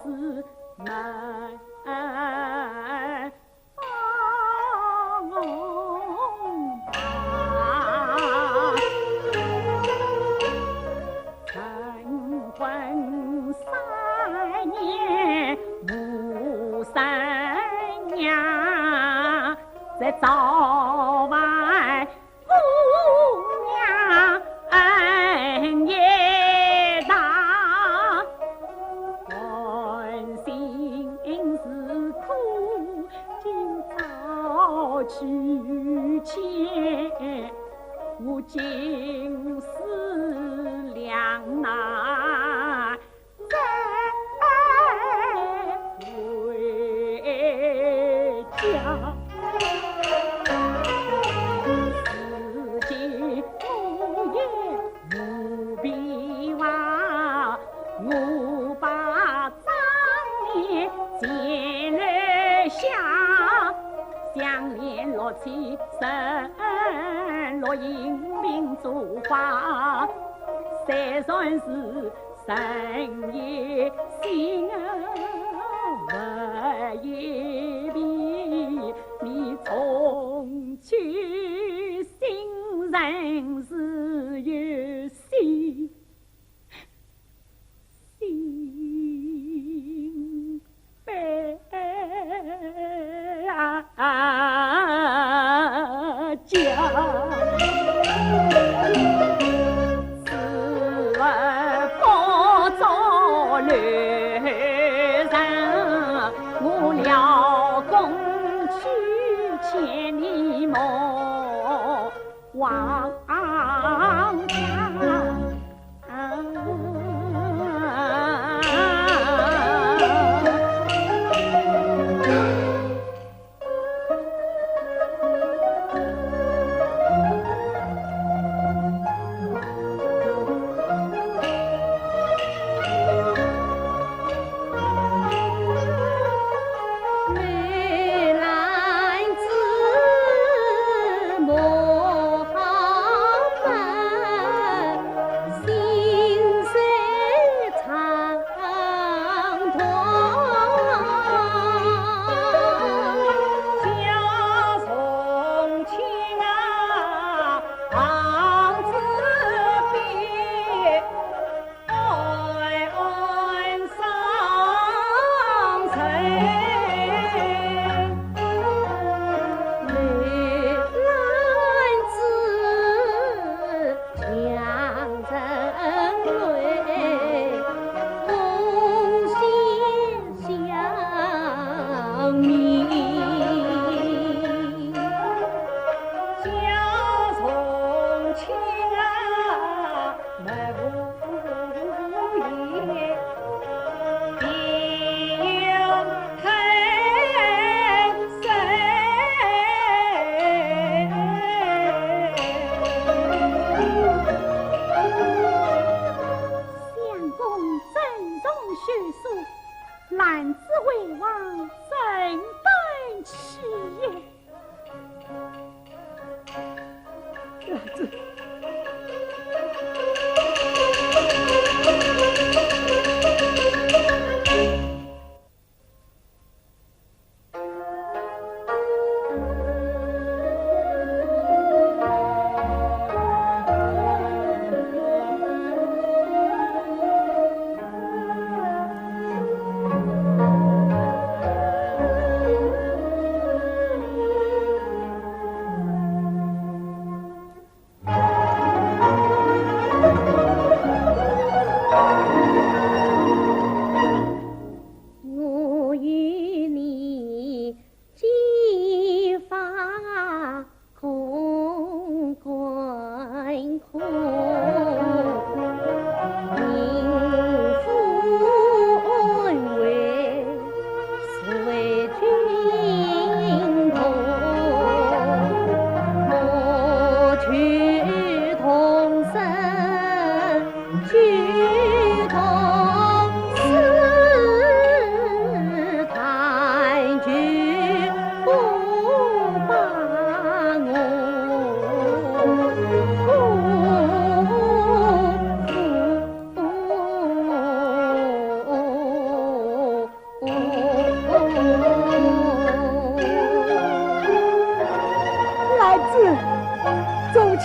门。成婚三年无生娘，这早晚 姑娘也大，寒心是苦，今朝去见我金丝娘呐。 再回家。如今我也无比话，我把妆奁前来下，香莲落起身，落英名做花，虽然是 人也心啊，物也疲，你终究心人自有死，心悲啊家。 相公珍重休书，兰子为王怎般起也？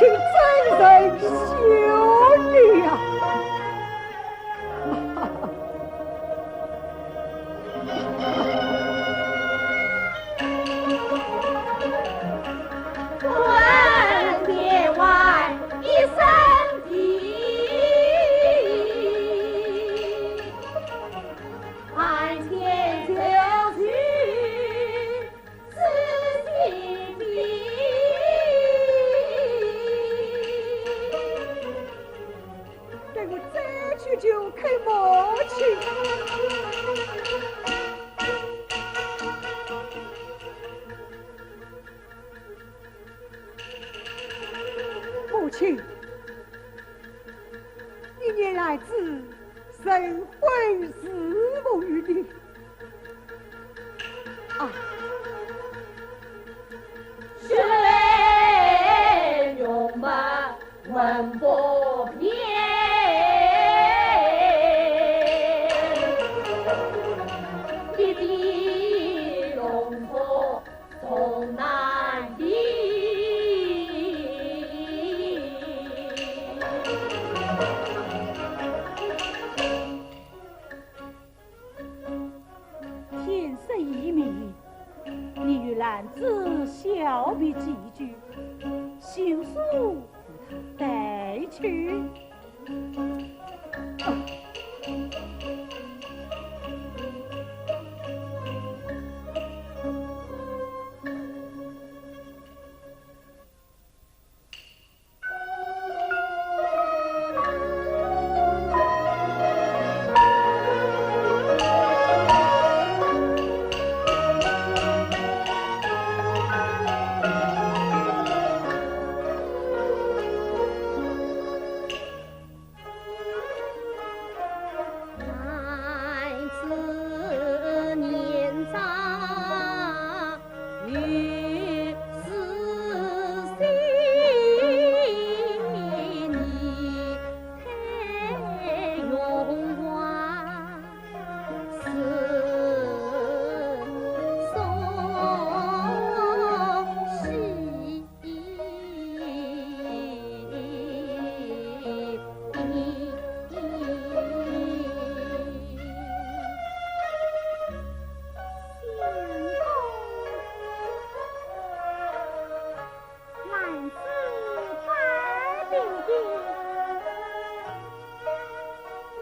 真人兄弟呀！待我再去求求母亲。母亲，你念兰子神魂似梦于你。啊，天色已明，你与兰子小别几句，休书带去。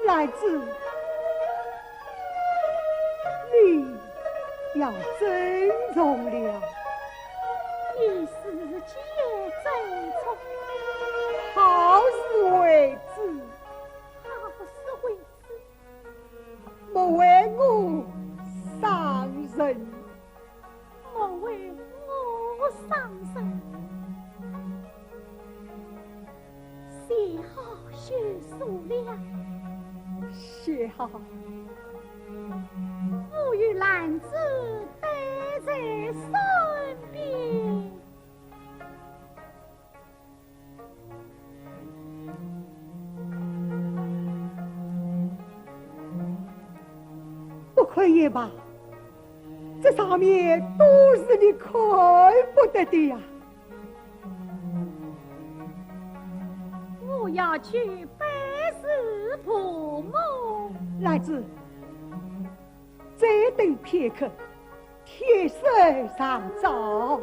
兰子，你要珍重了。你自己也珍重。好自为之。好自为之。莫为我伤神。 莫为我伤神。写好休书了。写好。我与兰子待在身边。 不看也罢，这上面都是你看不得的呀。我要去拜师父母。兰子，再等片刻， 天色尚早。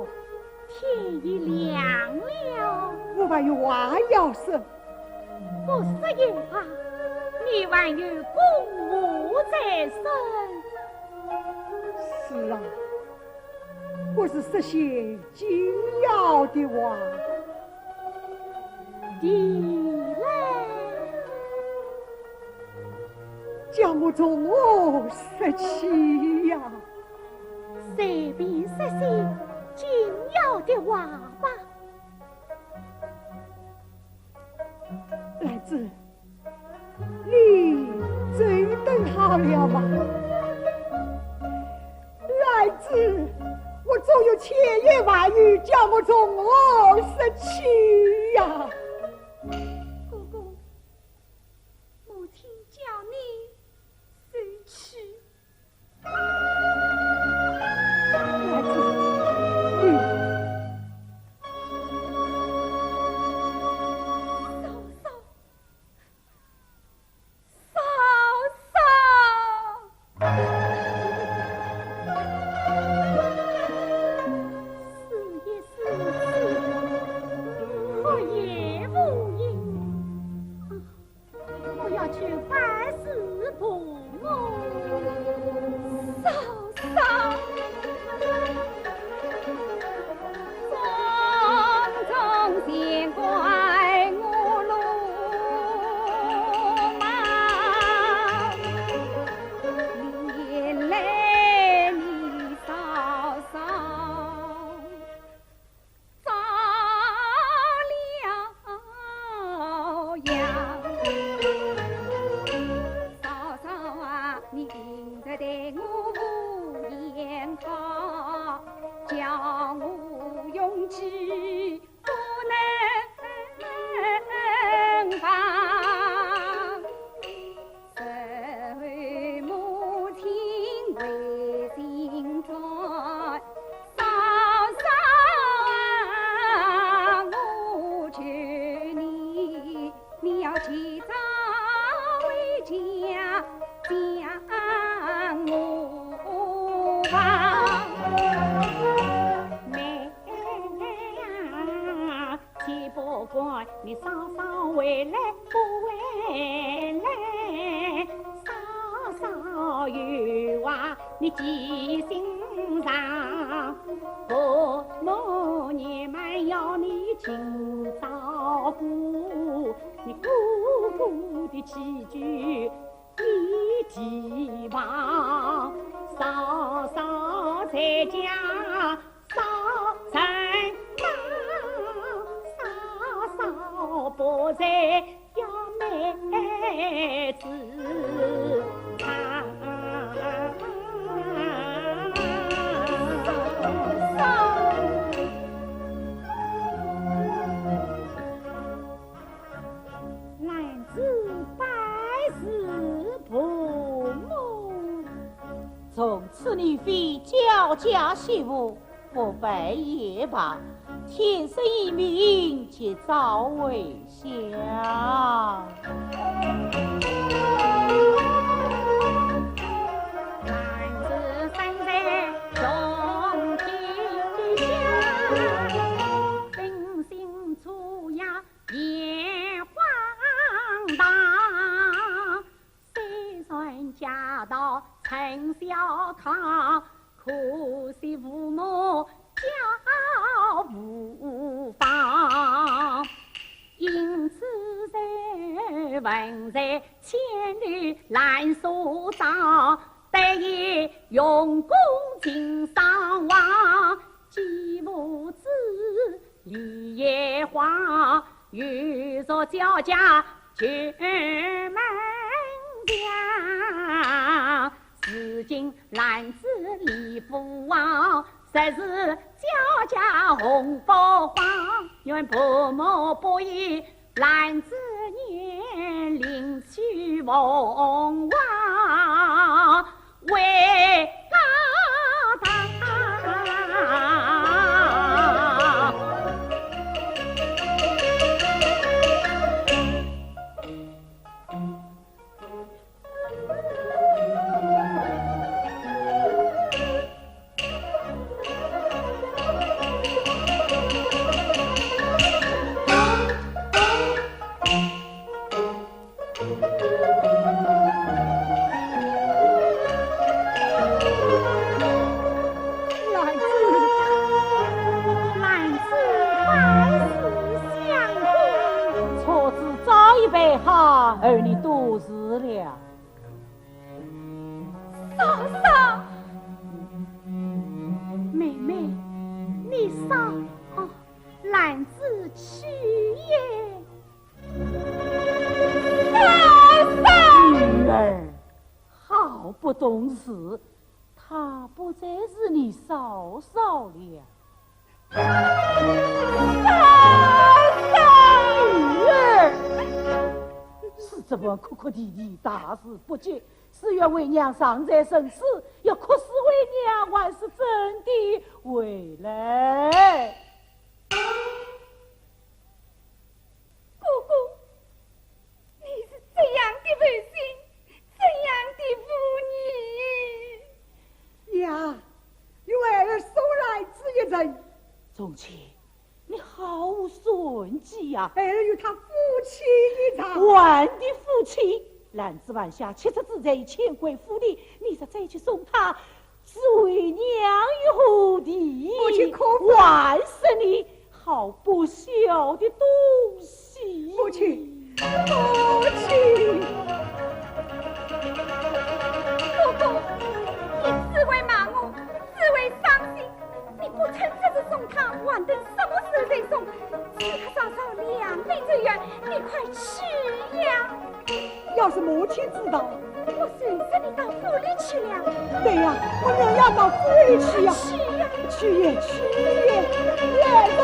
天已亮了。我还有话要说。不说也罢，你还有公务在身。是啊，我是说些紧要的话。 你来，叫我从何说起呀？随便说些紧要的话吧。兰子，你真等好了吗？ 兰子，我总有千言万语，叫我从何说起呀？公公，母亲叫你收起。兰子，你，你不管你嫂嫂回来不回来，嫂嫂有话你记心上。婆母你们要你勤照顾，你哥哥的起居 你提防，嫂嫂在家少承担，嫂嫂不在要妹子唱。 兰子拜谢婆母。从此你非焦家媳妇，不拜也罢，天色已明，且早回乡。兰子身在穷天下，本姓朱呀 也荒唐，虽然家道称小康，可惜父母教无方。因此在文才千里兰所长，得以用功尽赏望，既无子 李也华，又作焦家九门将。如今兰子李府王，实是焦家红不黄。愿婆母不疑，兰子年龄去凤凰 为高堂。兰子，兰子，百事相公。车子早已备好，儿女多时了。嫂嫂，妹妹，你嫂，哦，兰子去也。 嫂嫂！女儿，好不懂事，她不再是你嫂嫂了。嫂嫂！女儿，是这般哭哭啼啼，大事不吉，是愿为娘常在深思，要哭死为娘，还是真的回来？ 哥哥，你是怎样的父亲，怎样的父女？呀，有儿送兰子一程。从前，你好无算计呀！儿与他夫妻一场。还的夫妻？兰子还下七尺之才，已乾坤福地，你若再去送他， 是为娘与何地？母亲可不。还是你好不孝的东西。母亲，母亲。哥哥，你只会骂我，只会伤心，你不趁这时送他，还等什么时候再送？只怕嫂嫂两倍之冤，你快去呀！ 要是母亲知道，我随着你到府里去了。对呀，我也要到府里去呀。去呀。去也，去也，来人，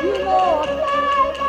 与我来吧。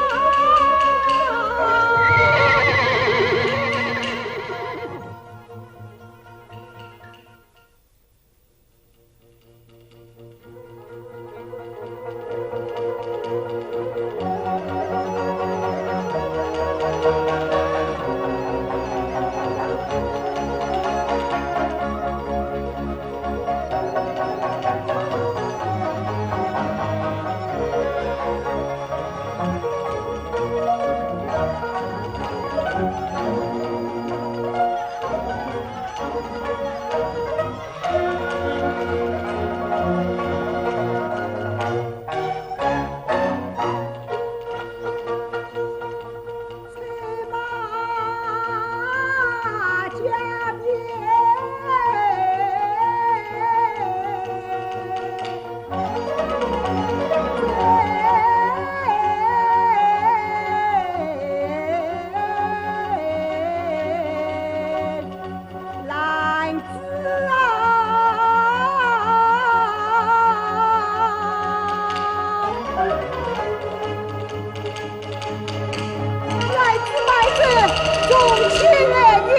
母亲来也。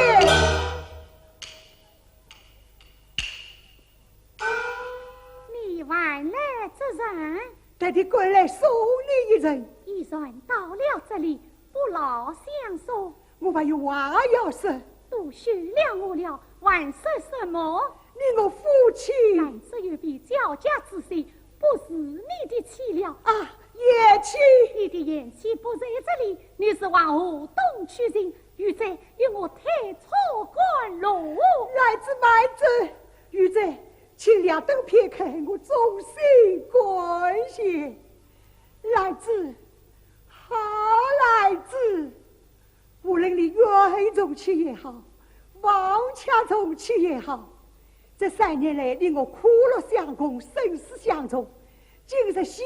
你还来这人？特地赶来送你一程。既然到了这里，不劳相送。我还有话要说。都休了我了，还说什么？你我夫妻。兰子有别交加之心，不是你的妻了。啊，贤妻。你的贤妻不在这里，你是往何东去寻？玉簪，与我退出官路。兰子慢走，玉簪，请稍等片刻，我纵身赶前。兰子，好兰子，无论你怨恨从妻也好，忘却从妻也好，这三年来你我苦乐相共，生死相从，今日休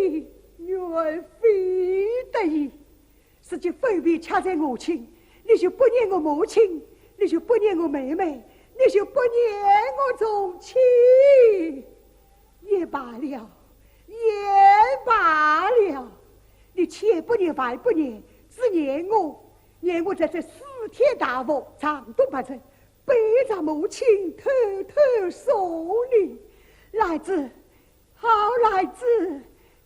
你，愿非得已。 如今分别却在我轻，你就不念我母亲，你就不念我妹妹，你就不念我从妻。也罢了，也罢了，你千不念万不念，只念我，念我在这四天大佛长途跋涉，背着母亲偷偷送你。兰子， 好兰子，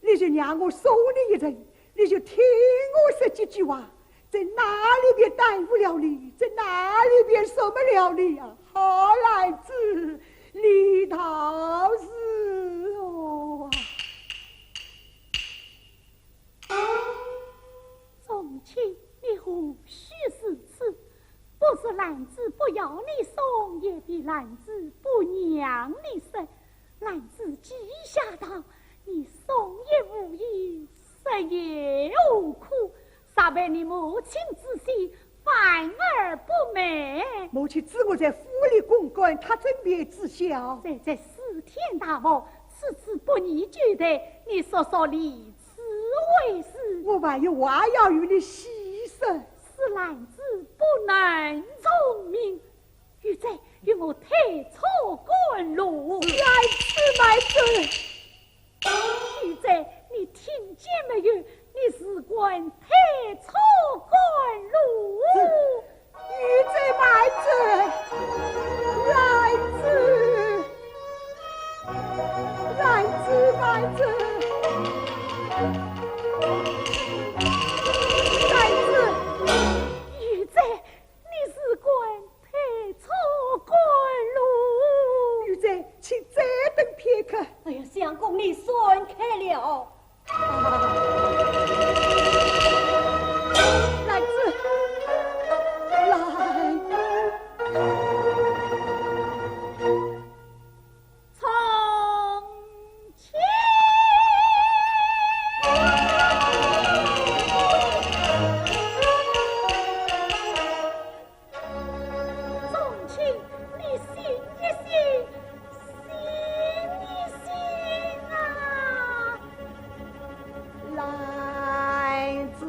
你就让我送你一程，你就听我说几句话，在哪里便耽误了你，在哪里便什么了你呀？好兰子，你倒是哦。宗亲，你何须如此？不是兰子不要你送，也非兰子不让你说。 兰子既下当，你送也无益，说也何苦？煞为你母亲之心，反而不美。母亲知我在府里供官，她怎便知晓？在这四天大佛，此次不宜久待，你速速离此为是。我还有话要与你细说。是兰子不能从命。 玉簪，与我退出官路。兰子慢走。玉簪，你听见没有？你只管退出官路。玉簪慢走。兰子，兰子慢走。兰子。玉簪， 你只管退出官路。玉簪，请再等片刻。哎呀，相公，你算开了。啊，兰子，兰子。 从前。宗亲，你醒一醒，醒一醒啊！兰子。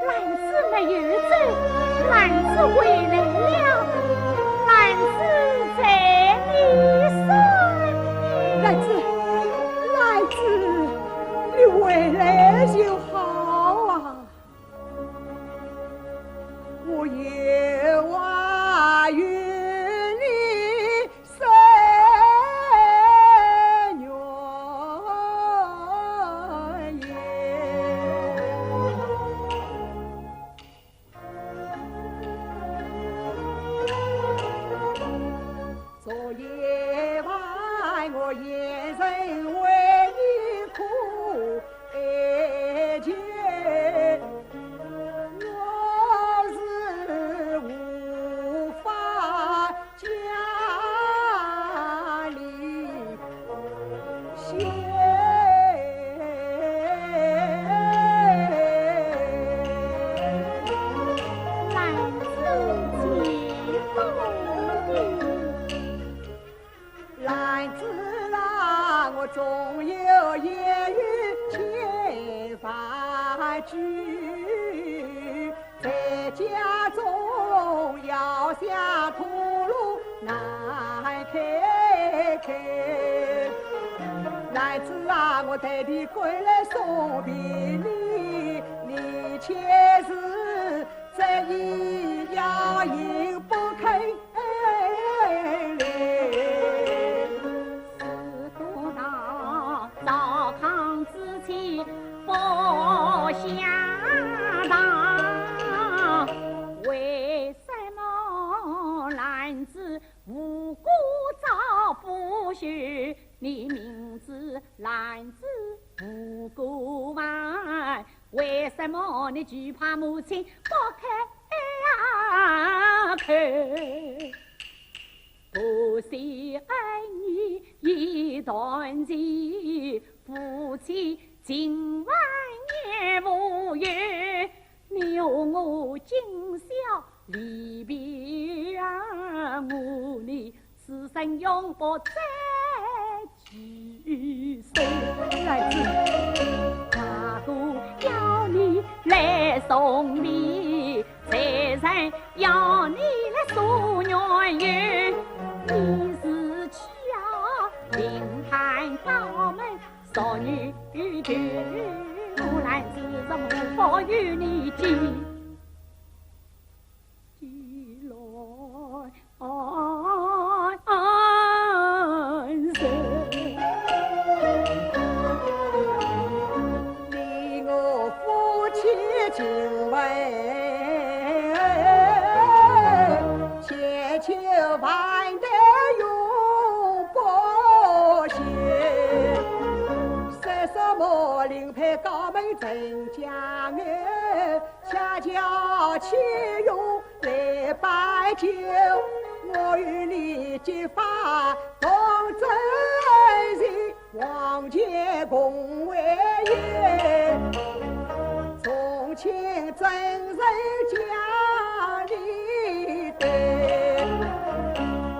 兰子没有走，兰子回来了，兰子在你身边。兰子，兰子，你回来就好啊。我有话与你 说原言。昨夜晚我一人为你苦哀求，我是无法家里歇。兰子激动地。兰子啊，我总有言语千万句，在家中要想吐露难开口。兰子啊，我代你赶来送别你，你却是这一夜也不肯来。 兰子，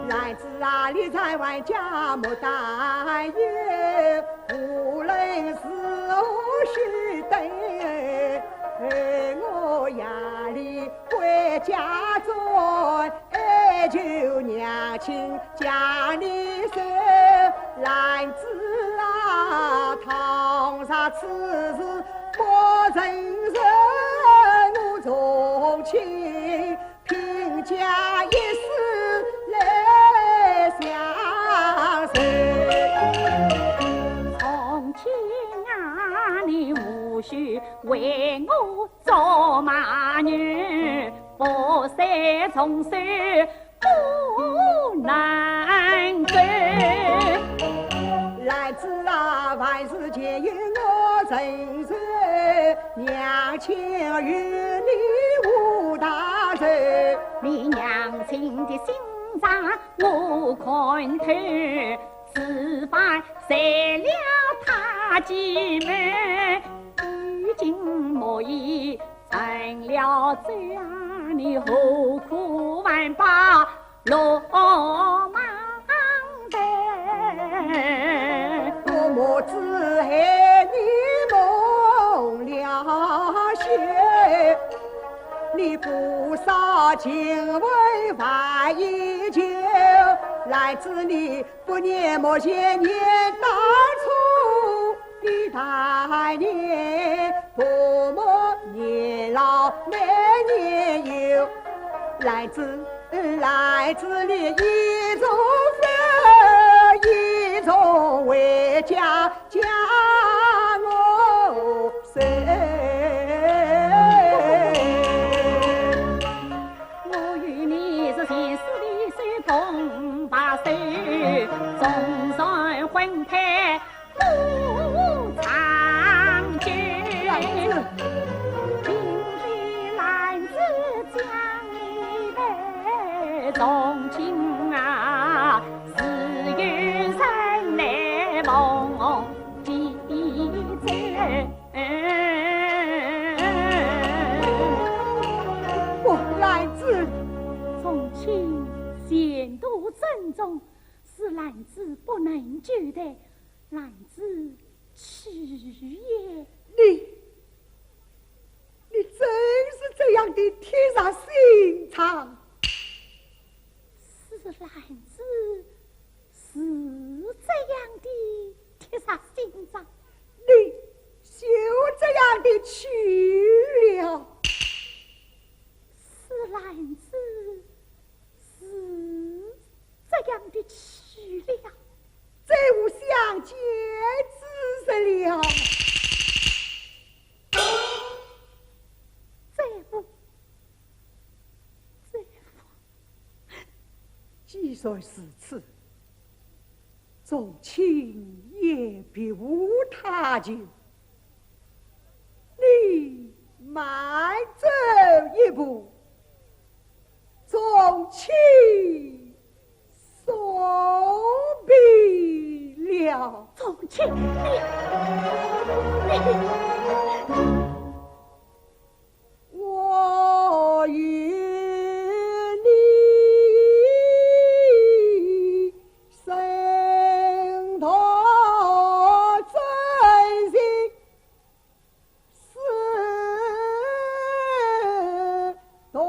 兰子啊，你在外家莫担忧，无论如何须等，我夜里回家转。 哀求娘亲将你收。兰子啊，倘若此事不成人，我从卿拼家一死来相随。从卿啊，你无须为我 做马牛，不是从此不能走。兰子啊，万事皆由我承受，娘亲与你无大仇。你娘亲的心肠我看透，此番随了她进门，已经没意 成了这样，你何苦还把罗网戴？我母子害你蒙了羞，你不少情分还依旧，兰子你 不念没前念当初的大年，不忘年老每年有。兰子，兰子你一重分，一重回家将我收。 我与你是前世的手共白首，纵然婚配不长久。今日兰子将你陪，从卿啊，自有人来奉接走。 哦，兰子。从卿前途珍重，是兰子不能久待。兰子去也。你，你真是这样的铁石心肠？是，兰子是这样的铁石心肠。你就这样的去了？是，兰子是这样的去了。再无相见之日了。再无，再无。既然如此，从今也别无他求。你慢走一步，从轻送别了。从轻，你，你，我与你身同真心， 死同月。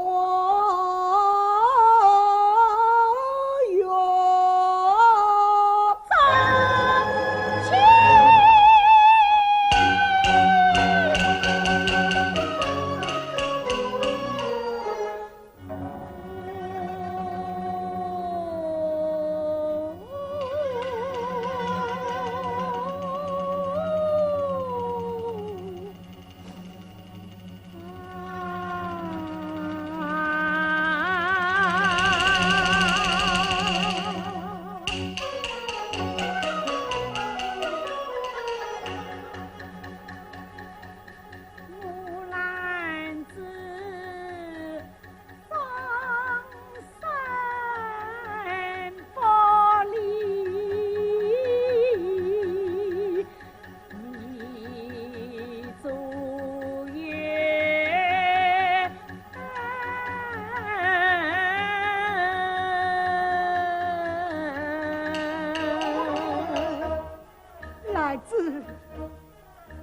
兰子，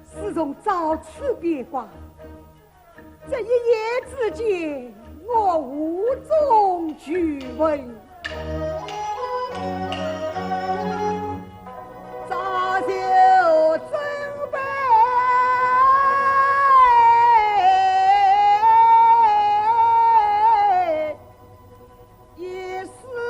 自从遭此变卦，这一夜之间，我无中求问。早就准备 一死了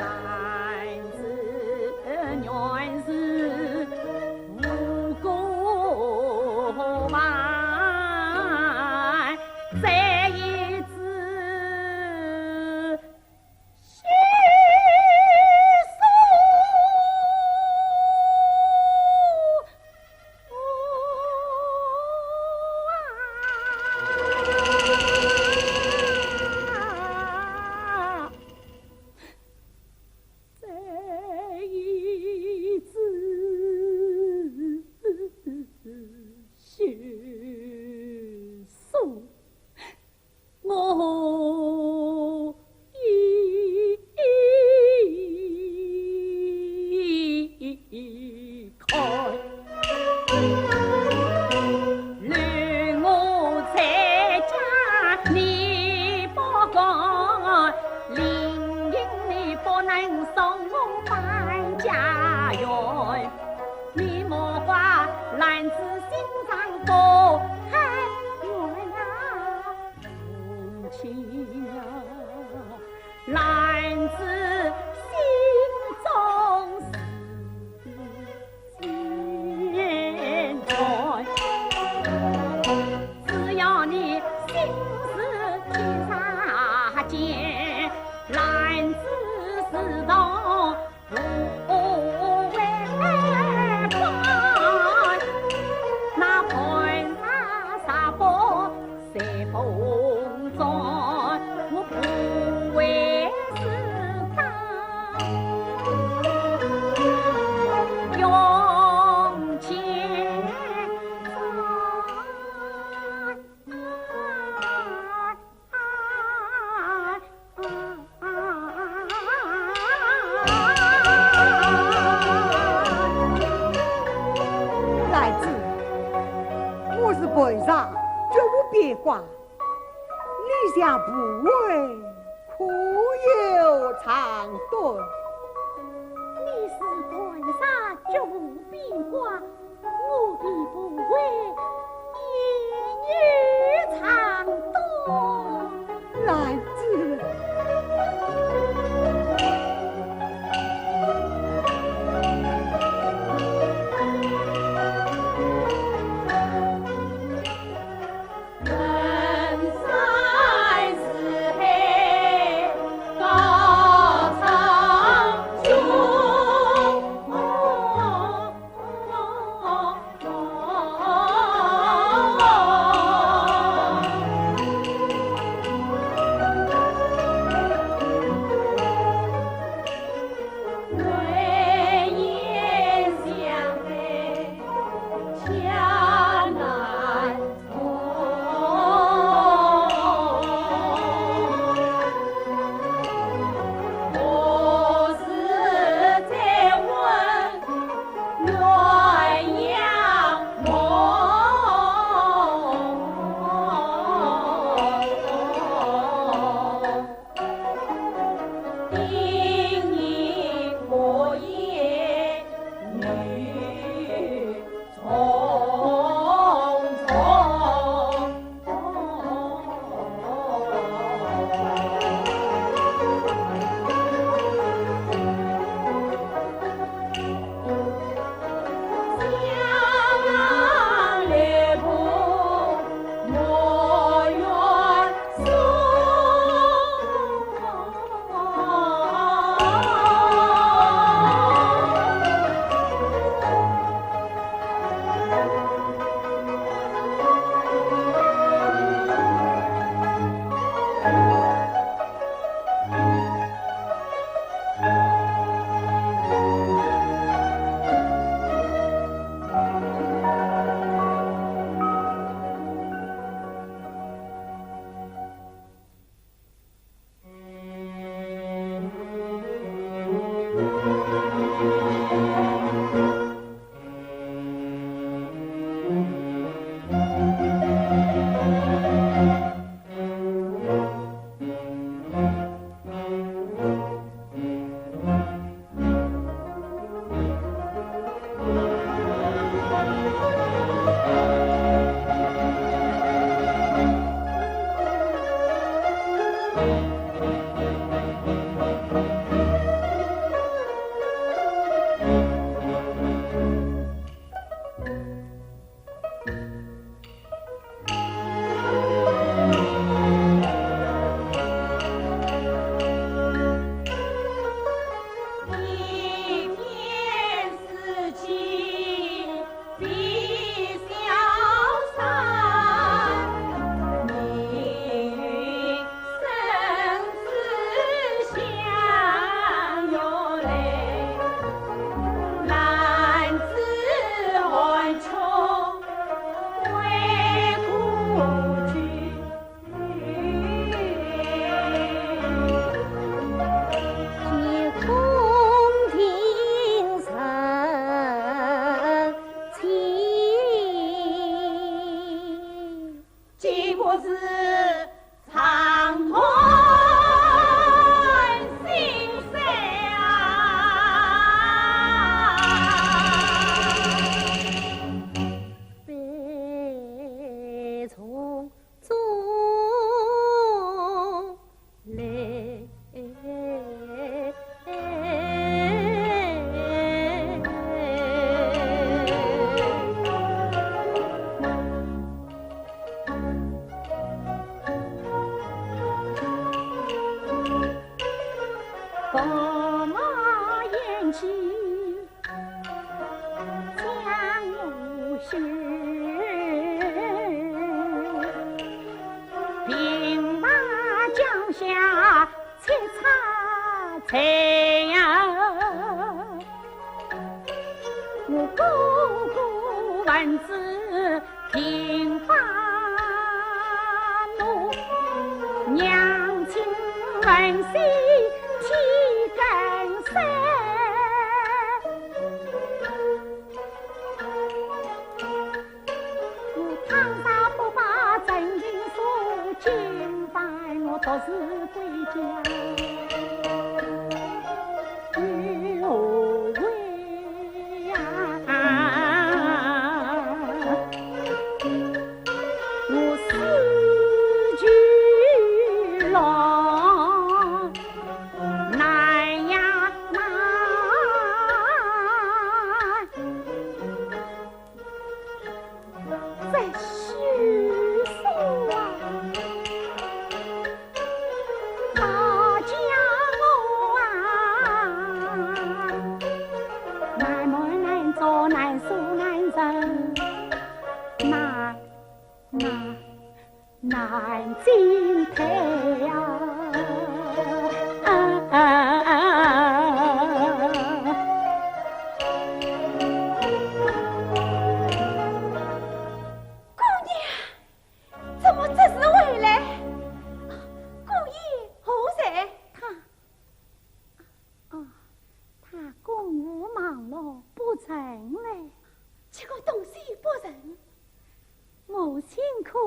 啊！下不为，可有长短？你是断杀绝无边关，我必不为，也有长短。兰子。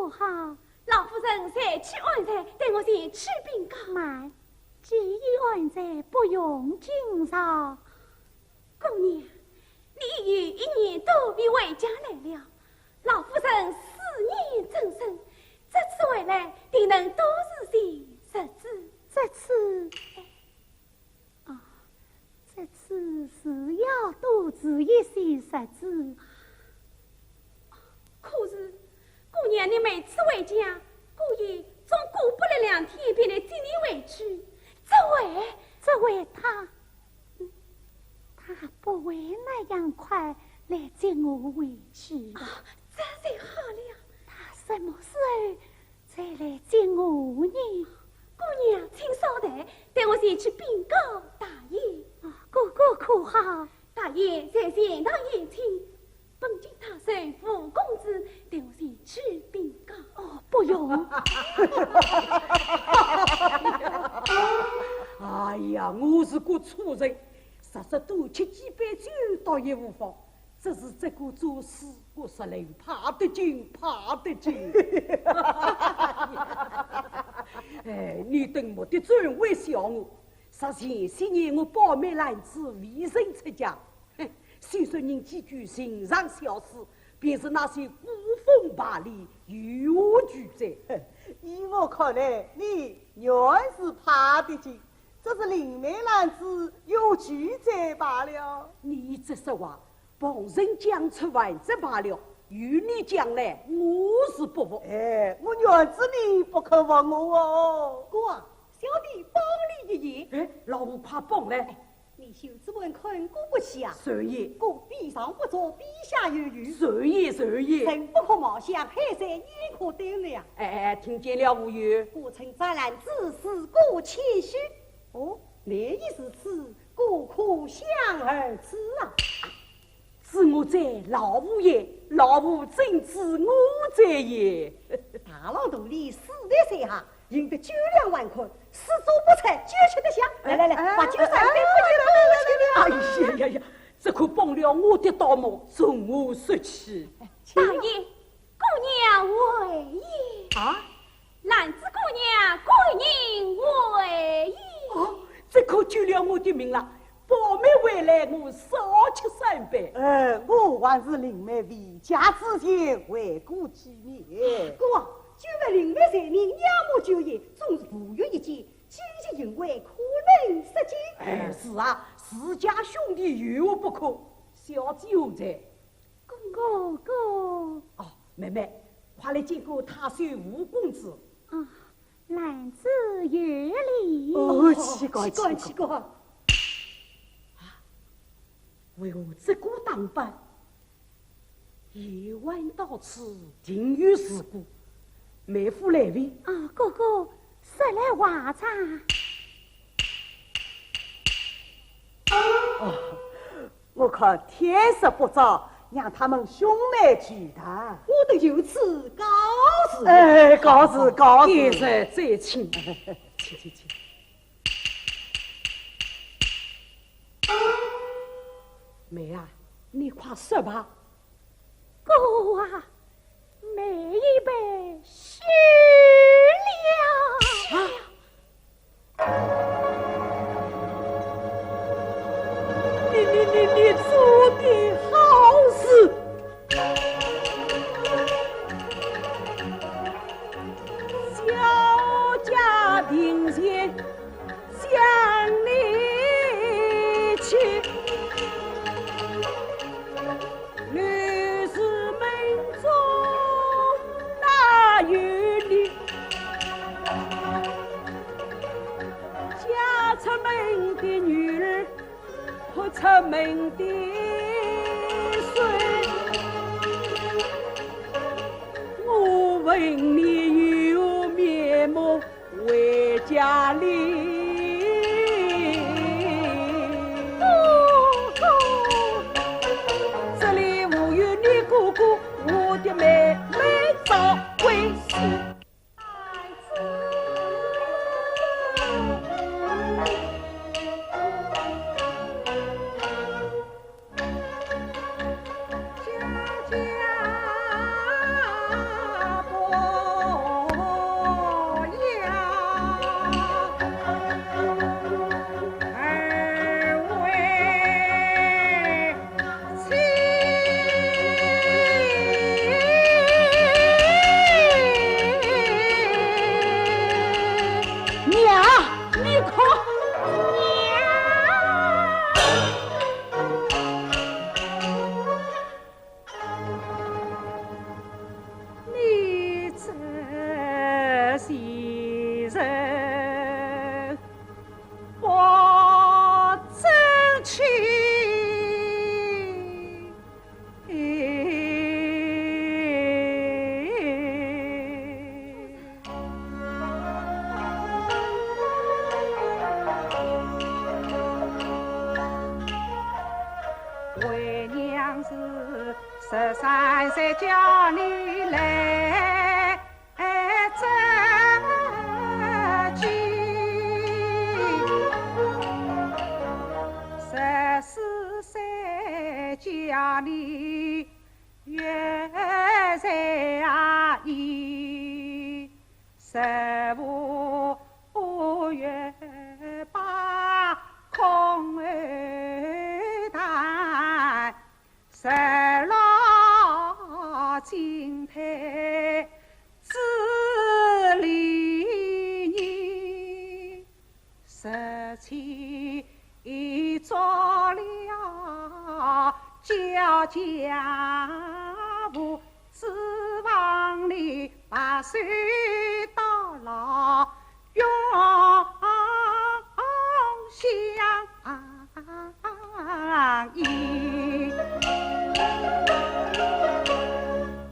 好，老夫人才去安睡，待我前去禀告。慢，既已安睡，不用惊扰。姑娘，你已有一年多未回家来了，老夫人思念终身，这次回来定能多住些日子。这次，啊，这次是要多住一些日子。可是，姑娘，你每次回家，姑爷总顾不了两天便来接你回去，这回，这回他，嗯，他不会那样快来接我回去的。啊，这就好了。他什么时候再来接我呢？姑娘，请稍待，待我前去禀告大爷。啊，哥哥可好？大爷在前堂有请，本京太守吴公子，待我前去禀告。哦，不用。哎呀，我是个粗人，实在多吃几杯酒倒也无妨。 只是这个做事，我实在怕得紧，怕得紧。哎，你等莫得转为笑我。说前些年我保媒兰子未曾出嫁，哼，虽说人几句寻常小事，便是那些古风败例，有何惧哉？依我看来，你原是怕得紧，只是林妹兰子有惧哉罢了。你这说话， 旁人讲出还则罢了，由你讲来，我是不服。哎，我原知你不肯服我哦。哥啊，小弟帮你一言。哎，老婆快帮来。哎，你袖子还看顾不下。是也。哥比上不足，比下有余。是也，是也。人不可貌相，海山依然可登的呀。哎，哎，听见了无有？哥称赞兰子，是哥谦虚。哦，难以如此，哥可想而知啊。 知我者，老夫也，老夫怎知我者也。大浪肚里水在水下，赢得九两万贯，水做不出，酒吃得香。来来来，哎，把酒三杯，哎，不敬不客气了。哎呀呀呀，这可帮了我的大忙，从何说起？大爷， 姑娘回也。啊？兰子姑娘，贵人回也。哦，这可救了我的命了。保媒回来，我少吃三杯。呃，我还是林妹回家之前回过几面。哥啊，救了林妹罪名，仰慕酒宴，总是无有一见，今日幸会，可能失敬。哎，是啊，自家兄弟有何不可？小姐何在？ 哥哥。哦，妹妹，快来见过太守吴公子。啊，兰子有礼。哦，去吧，去吧，去吧。啊，为何这个打扮？夜晚到此，定有事故。妹夫来未？啊，哥哥，说来话长。哦， 我看天色不早，让他们兄妹聚谈。我等就此告辞。哎，告辞，告辞。今日再请。请，请，请。妹啊，你快说吧。哥啊，妹已被休了。啊？ 你，你，你，你做的好事。小家庭前向你去。 女子门中哪有你？嫁出门的女儿，哭出门的孙。我问你有面目 回家哩。这里无有你哥哥，我的妹妹早归西。十三岁叫你来这京，十四岁叫你远在异十五月把空谈，十六进退之理你，十七做了家家父，指望你 白首到老永相依。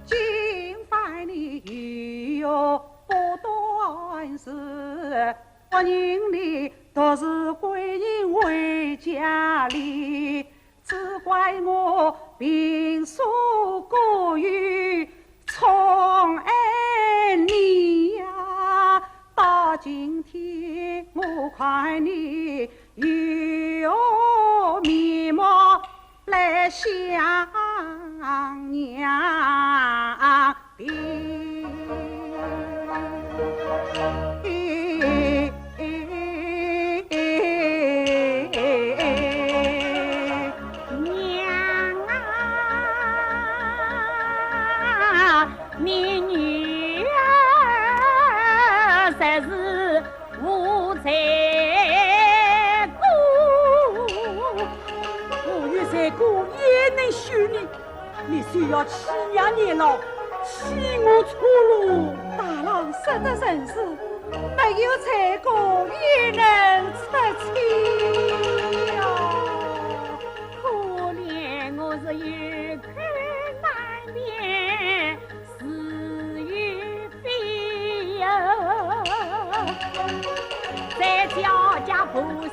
今番你又不断是，不认你独是归隐回家里。 只怪我平素过于宠爱你呀，到今天我看你有何面目来相让。 娘啊，你女儿实是无罪过。无罪过也能休你？ 你休要欺压年老，欺我粗鲁。大郎说得甚是，没有罪过也能出气呀。可怜我是有口难辩，是与非呀。在家家婆媳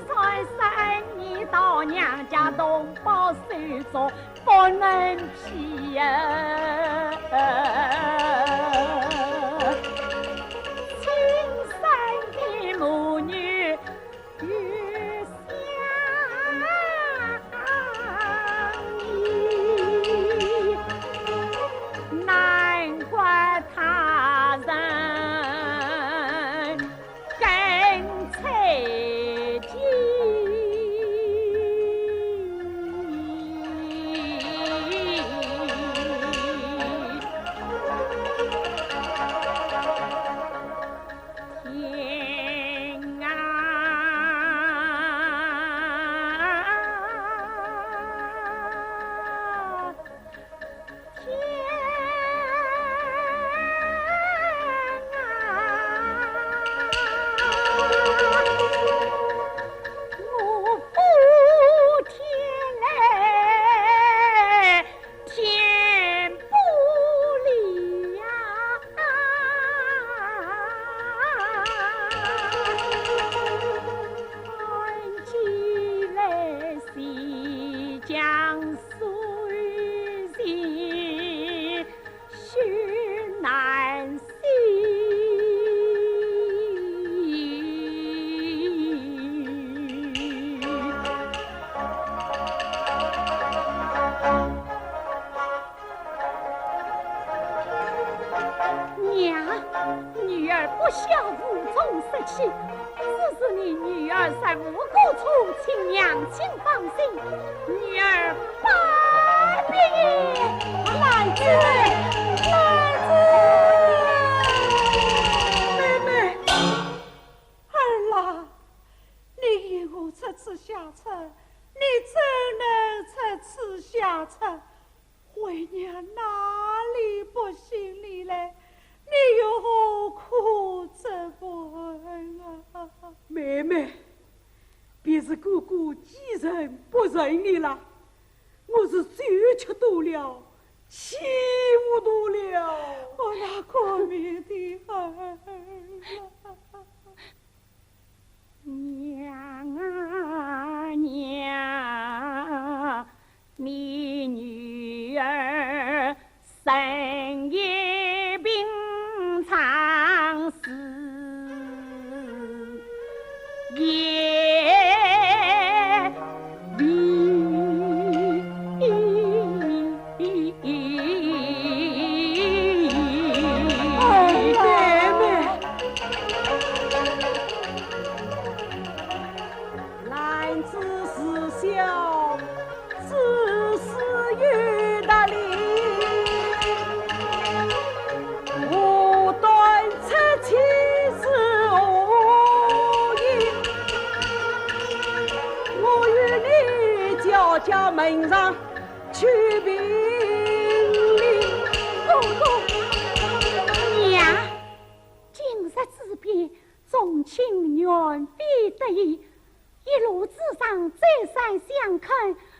算算，你到娘家同胞手中 不能批呀。亲生的母女又想你，难怪他人 更猜忌。天啊！ 天啊，我呼天来天不理呀。 看起来西江水情绪难洗。娘， 女儿不孝，无从说起。只是你女儿在吴国处，请娘亲放心，女儿拜别。兰贞，兰贞。妹妹。儿啊，你因何出此下策？你怎能出此下策？ 为娘哪里不信你嘞？你有何苦之问啊？妹妹，便是哥哥既然不认你了，我是酒吃多了，气糊涂了。我那可怜的儿啊！ 娘啊娘，你女儿门上去评理。哥哥。娘，今日之变，众卿原非得已，一路之上再三相劝，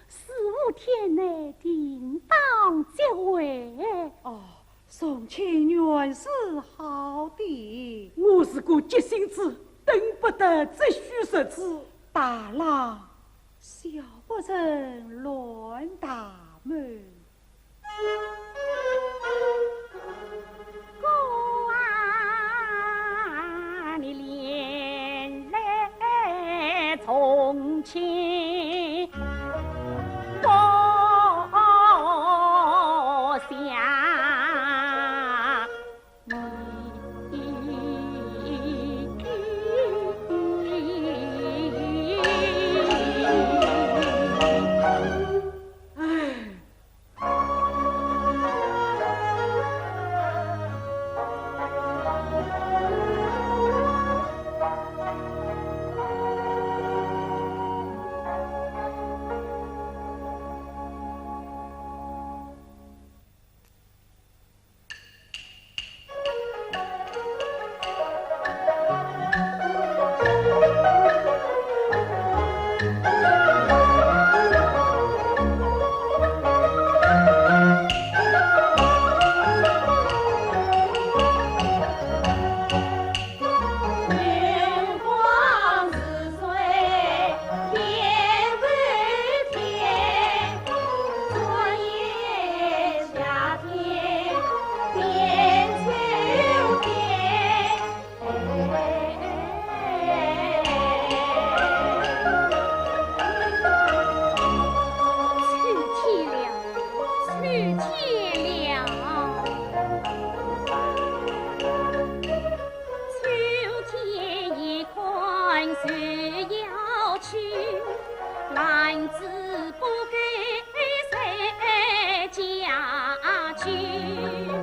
似乎天内定当即位。哦，众卿原是好的。我是个急性子，等不得这许日子。大郎， 小不忍乱大门。哥啊，你连累众卿，我想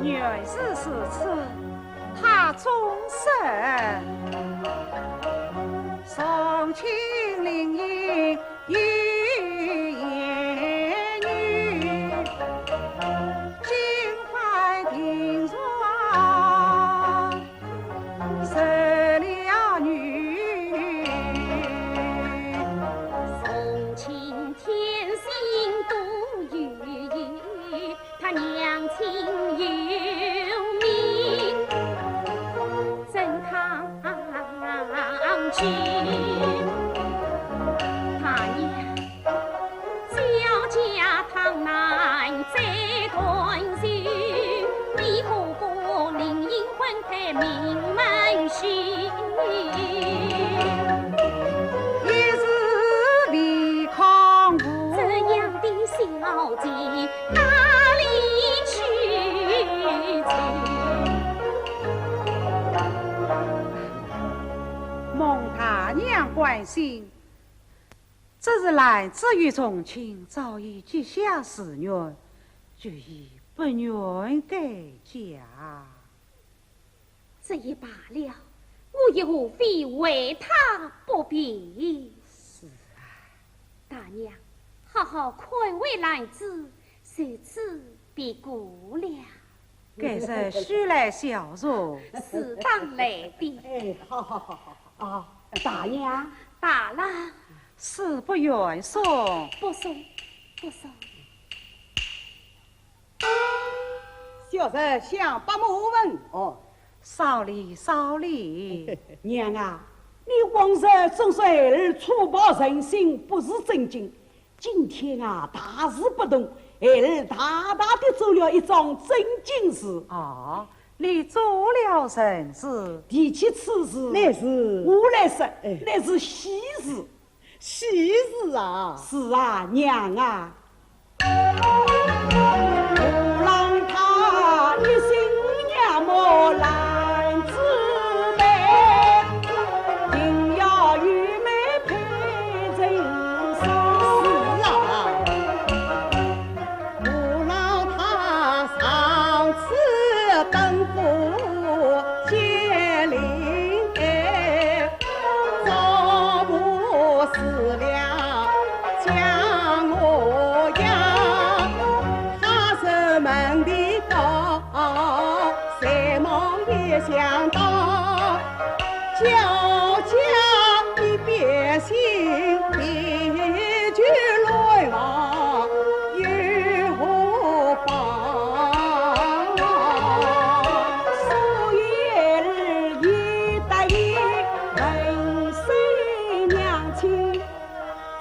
原是如此，他终身。蒙大娘关心，只是兰子与众卿早已结下誓愿，决意不愿改嫁。 这也罢了，我又何必为她不平？是啊。大娘，好好宽慰兰子，如此便过了。改日须来小坐。自当来的。哎，好好好好好。啊，大娘。大郎。恕不远送。不送，不送。 小侄向伯母问哦。少礼，少礼。娘啊，你往日总说孩儿粗暴任性，不是正经。今天啊，大事不同，孩儿大大地做了一桩正经事。哦，你做了甚事？提起此事，乃是我来说，哎。乃是喜事。 喜事啊！是啊，娘啊。是啊。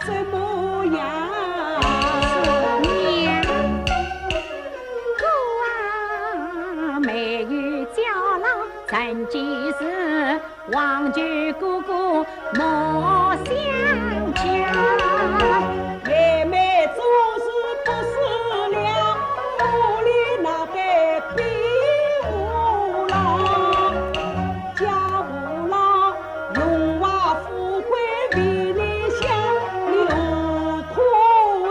怎么样？娘，我啊，没有家了，成几时，望求哥哥莫相加。妹妹总是不思量，屋里那个比无郎，家无郎，荣华富贵为你想，你何苦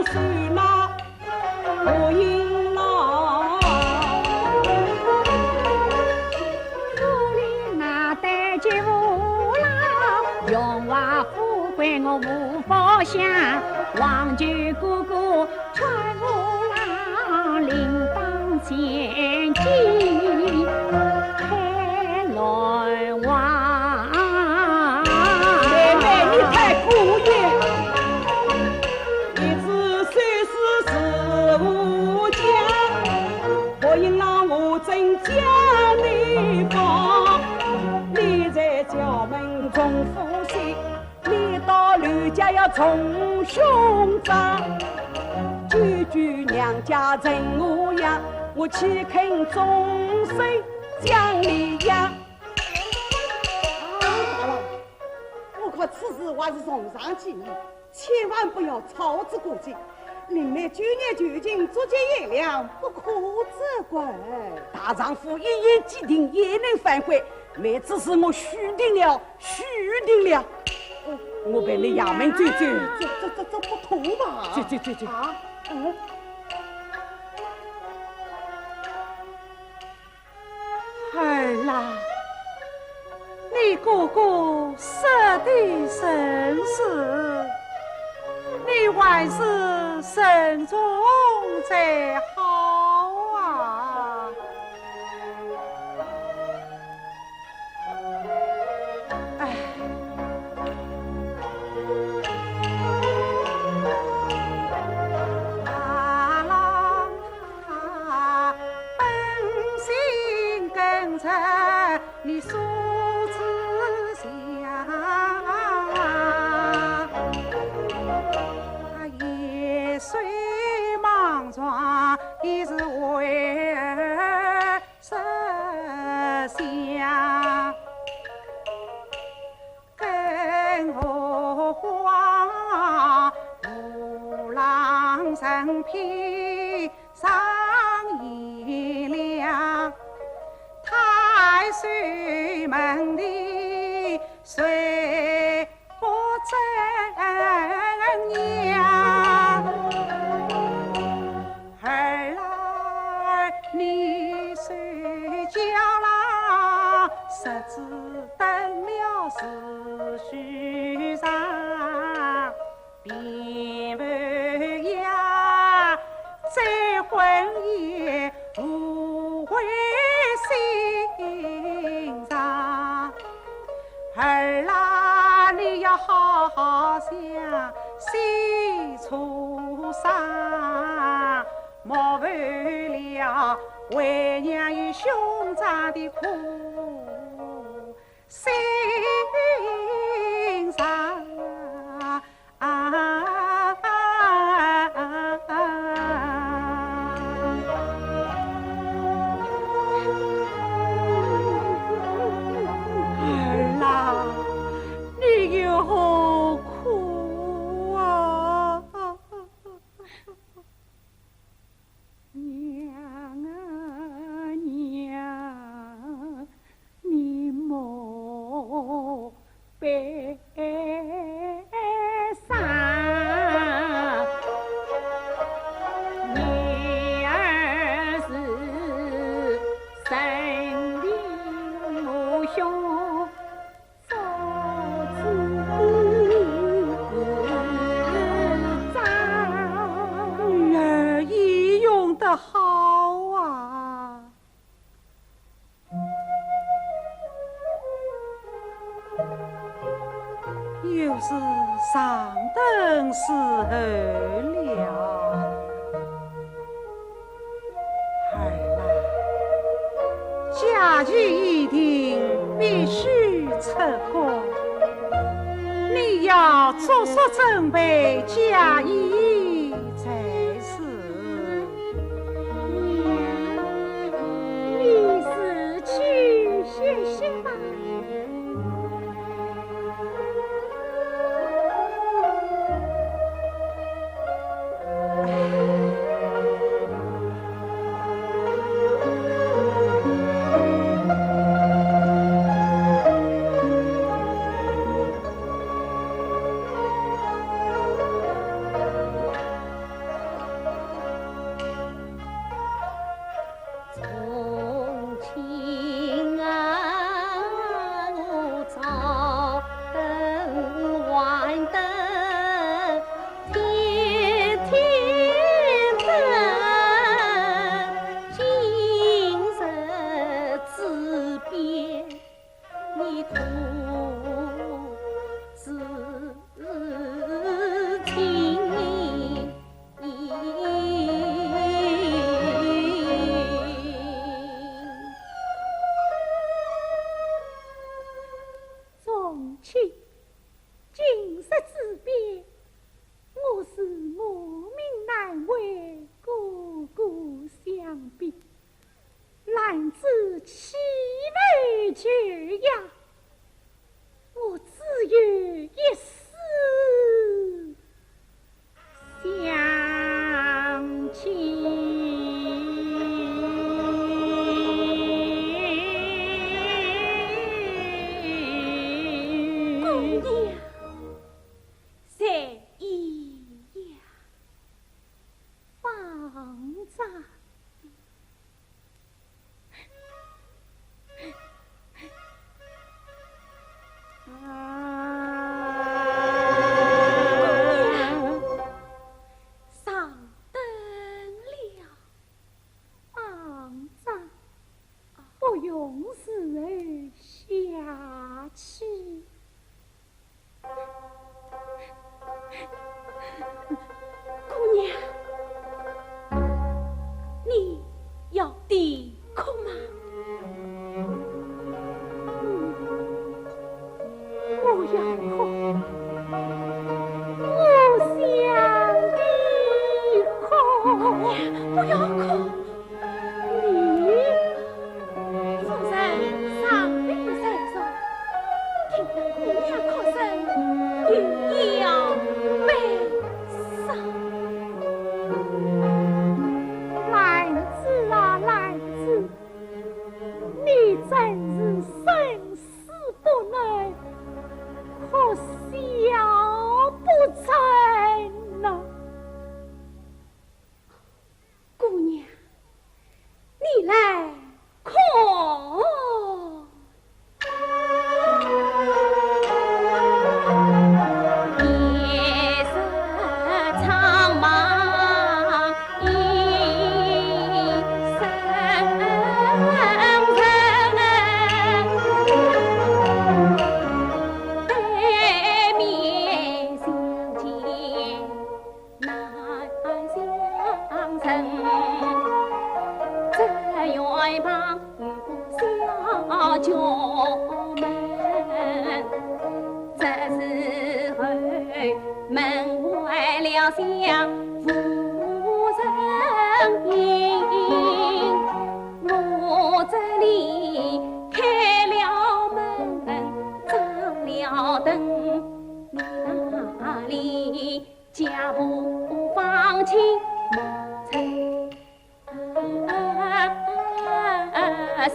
受那 我应了。我哩那得救父老，荣华富贵我无福享，望求哥哥劝父老，另当千金开兰花。妹妹，你太过也。 你只说是自家，我应了我怎将你放？你在家门重夫妻，你到刘家要从兄长。舅舅娘家人模样，我岂肯终身将你养？啊，罢了，我看此事还是从长计议。 千万不要操之过急，令妹久念旧情，捉奸颜良，不可责怪。大丈夫一言既定，焉能反悔？妹子是我许定了，许定了。我陪你衙门走走。这、这、这、这不妥吧？走走走走。啊？嗯。 儿啊，你哥哥说的甚是，你还是慎重才好啊。哎。 啊，本性跟着你所指向，夜水莽撞，已是为儿设想。 更何况父郎成偏上贤良，太守门第谁不争呀？ 儿啊，你虽叫郎，实只登了士婿上，并不要再婚也无悔心肠。 儿啊，你要好好想，想清爽，莫为了为娘与兄长的苦心伤。 啊，儿啊，你又何苦啊？娘啊娘， 你莫悲伤，你儿是生病，我兄做主张。女儿已用得好啊。 又是上等时候了。儿啊，假期已定，必须出宫。你要着手准备嫁衣才是。娘，你自去歇歇吧。 从今啊，我早等晚等，天天等，今日之变，你可知情？ 宗亲，今日之变，我是母命难违，哥哥相逼。 兰子岂为求呀？我只有一丝乡情。姑娘，谁呀？方丈。 上等了。方丈，不用侍候下去。 姑娘，你要啼哭吗？嗯，我要哭，我想啼哭。姑娘，不要哭。 你，夫人上病在床，听得姑娘哭声，又要悲伤。兰子啊，兰子，你真是生死不能，哭笑不争呐。 姑娘，你来看。夜色苍茫，一声声，对面相见。 难相认。这院旁有个小角门，这时候门外了厢无人影。我这里开了门，掌了灯，你那里 脚步放轻，莫走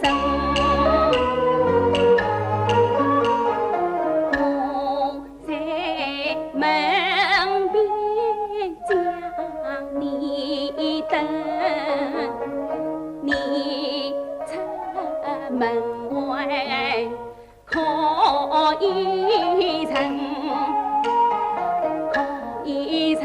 神。我在门边将你等，你出门外 可一声，可一声。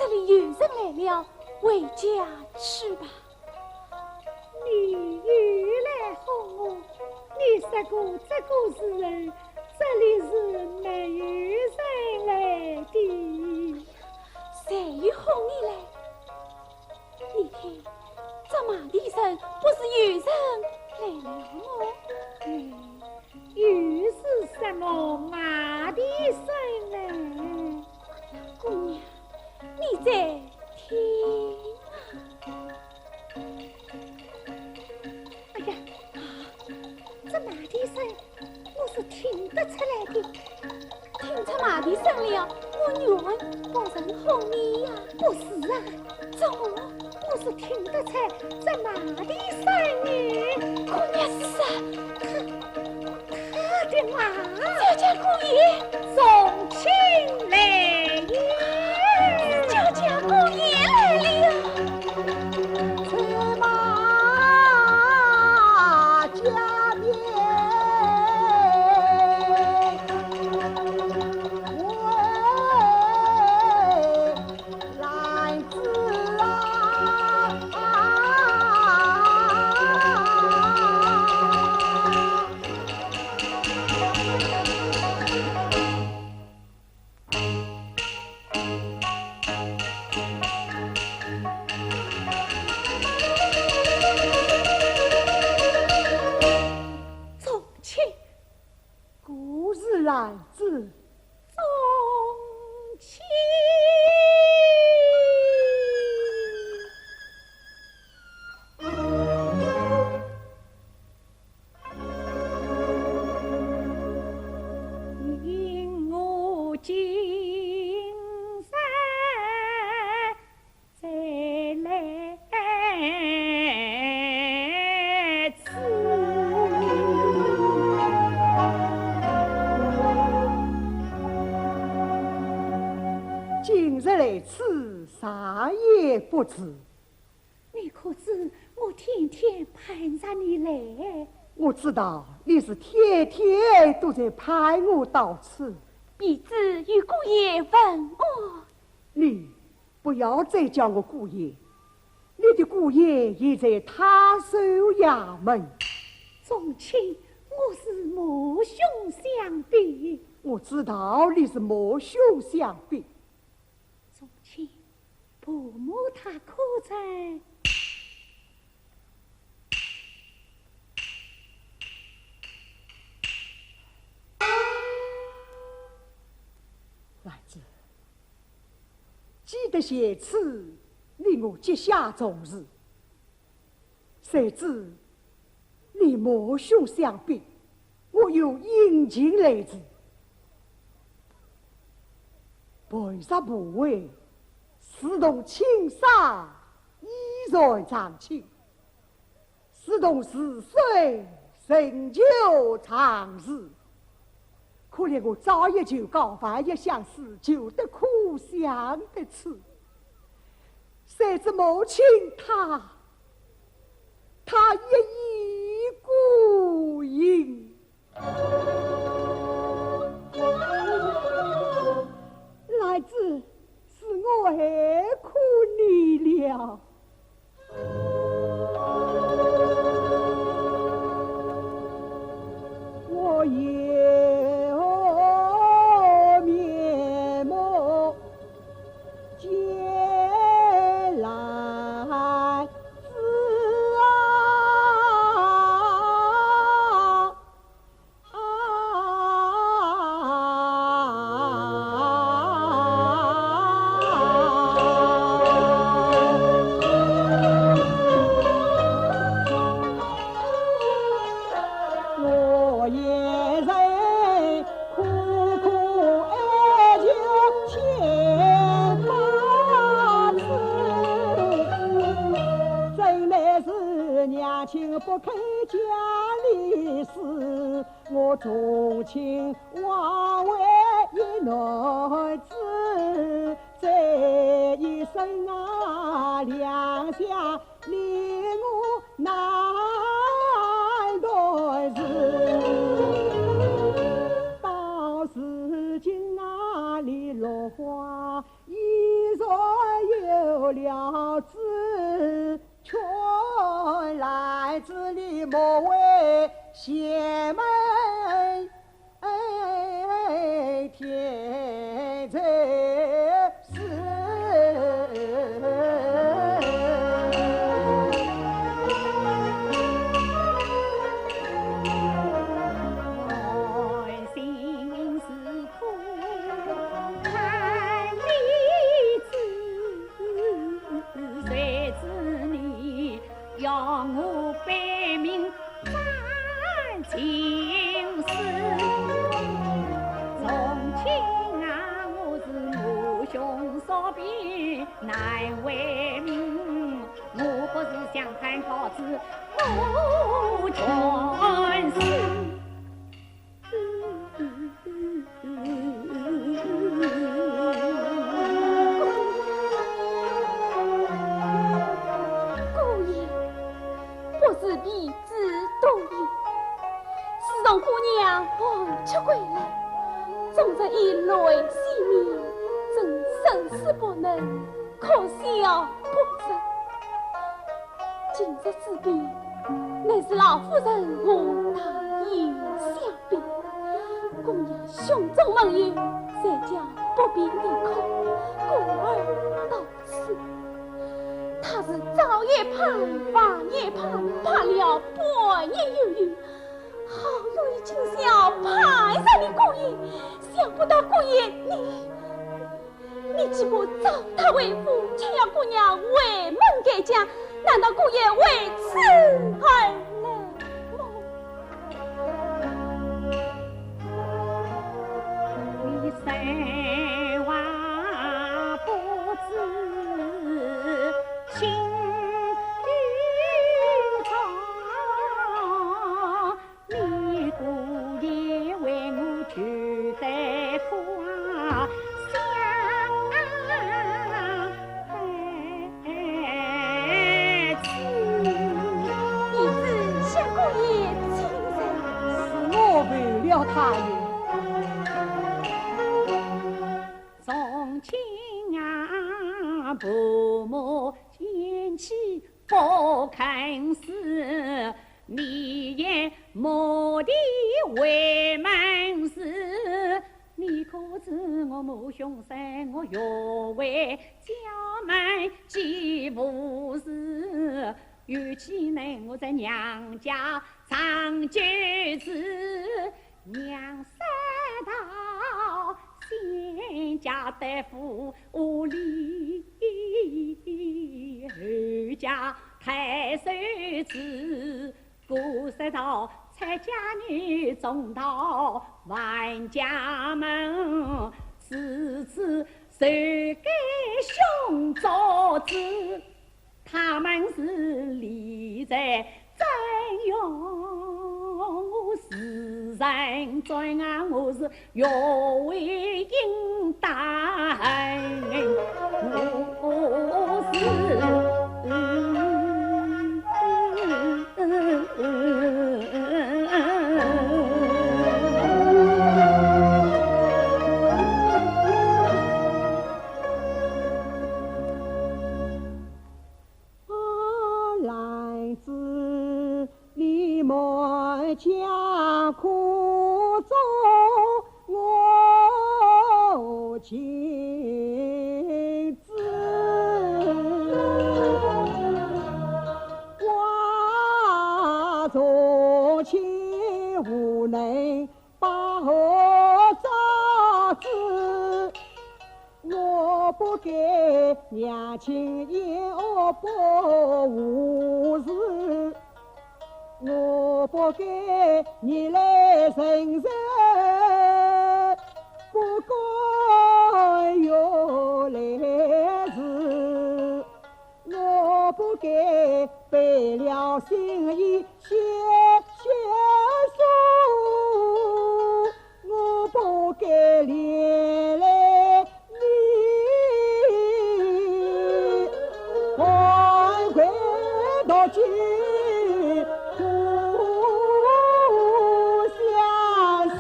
这里有人来了，回家去吧。你又来哄我，你说过这个时候，这里是没有人来的。谁又哄你来？你看，这马蹄声不是有人来了么？嗯，又是什么马蹄声呢？姑娘，你再听啊。哎呀，啊，这马蹄声我是听得出来的。听出马蹄声了，我原不曾哄你呀。不是啊，怎么？我是听得出这马蹄声呢。姑娘是啊，她，她的马。小姐姑爷，送亲来也。小姐姑爷来了。 宗亲。何事兰子？宗亲。 因我今日再来此。今日来此，啥也不知。 你可知我天天盼着你来？我知道你是天天都在盼我到此。婢子与姑爷问安。你不要再叫我姑爷，你的姑爷也在太守衙门。宗亲，我是母兄相比。我知道你是母兄相比。 宗亲，伯母她可在？兰子，记得前次你我结下重誓， 谁知你母兄相比，我又因情来迟。陪着婆媳，如同亲生，已然成亲；如同似水，成就长时。 可怜我朝也求告，晚也相思，求得苦相得痴。谁知母亲她，她一意孤行。兰子，是我害苦你了。 我有面目见兰子啊。 我一人苦苦哀求千百次，怎奈是娘亲不肯嫁李氏。 我从前往回一男子，这一生啊，两相离我难断时。到如今啊，李落花依然我不是想看告知我全是。姑爷，不是 子多疑。自从姑娘黄曲归来，总是一乱性命，真生死不能，可笑不得。今日之变，乃是老夫人和大爷相比，姑娘胸中闷忧，才叫不便离开，故而到 此。他是早也盼，晚也盼，盼了半年有余，好容易今宵盼上你姑爷，想不到姑爷你，你既不招他回府，却要姑娘回门改嫁，难道姑爷为此而冷漠？ 你生话不知情理上，你姑爷为我求得花香。 儿子，相公爷请坐。是我误了他也。从前啊，父母嫌弃不肯死，你也没地为门事。 你可知我母兄生，我岳父家门几无事，有几年我在娘家长久住，娘说道：先嫁得府里，后嫁太守处。 古时道：出家女中道万家门，自此受该凶作子。他们是立在正用，我自然转啊，我是 要为应当，我是。啊，兰子， 你满腔苦衷我尽知，寡重情无能把何招之。 我不该娘亲言我不无事，我不该逆来顺受，不甘愿来迟。 我不该背了信义写血书，我不该连累你，还回到今苦相思。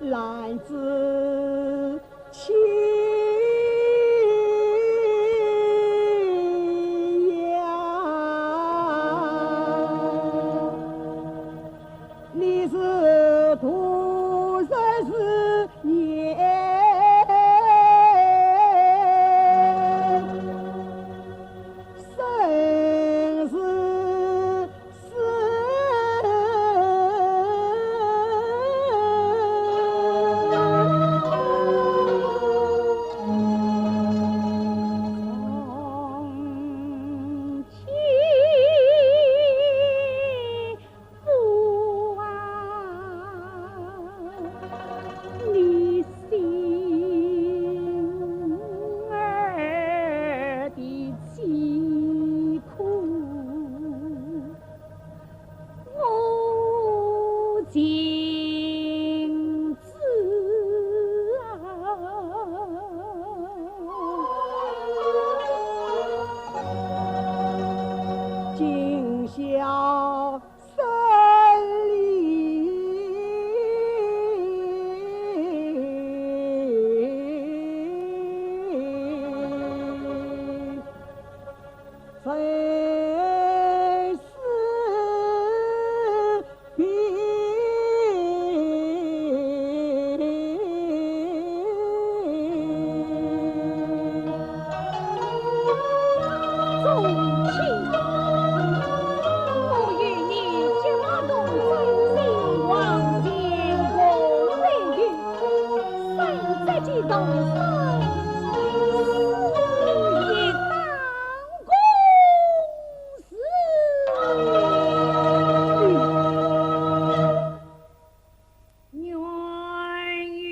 兰子，请。动身一当公事。愿与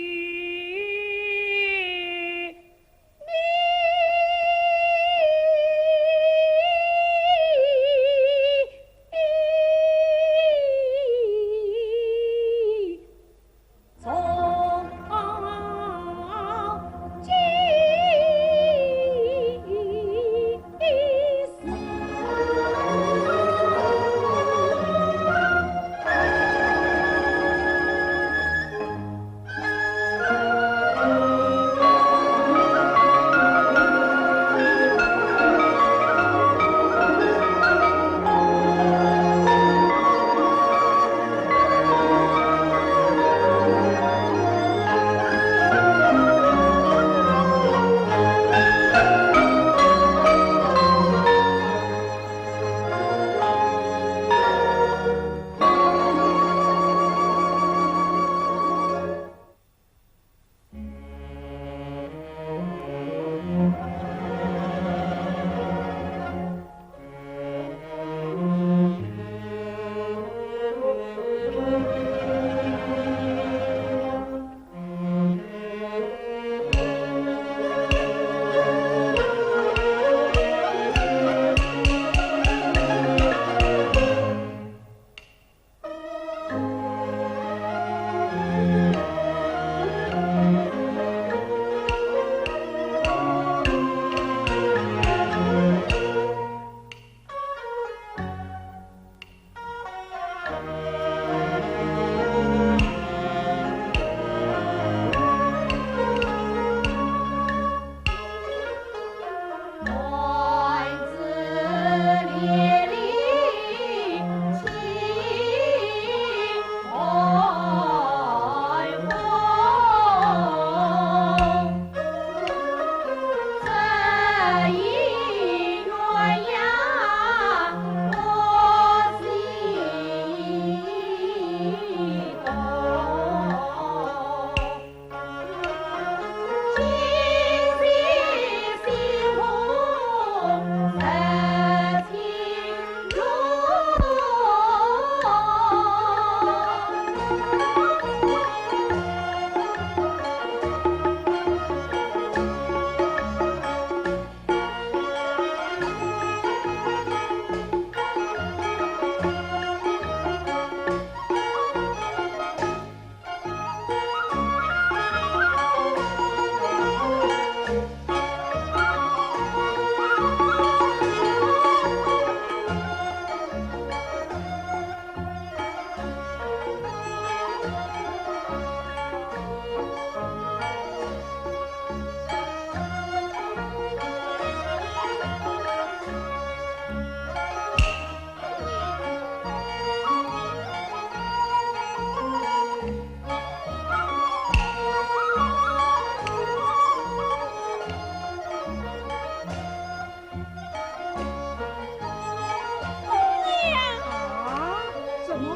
啊？怎么？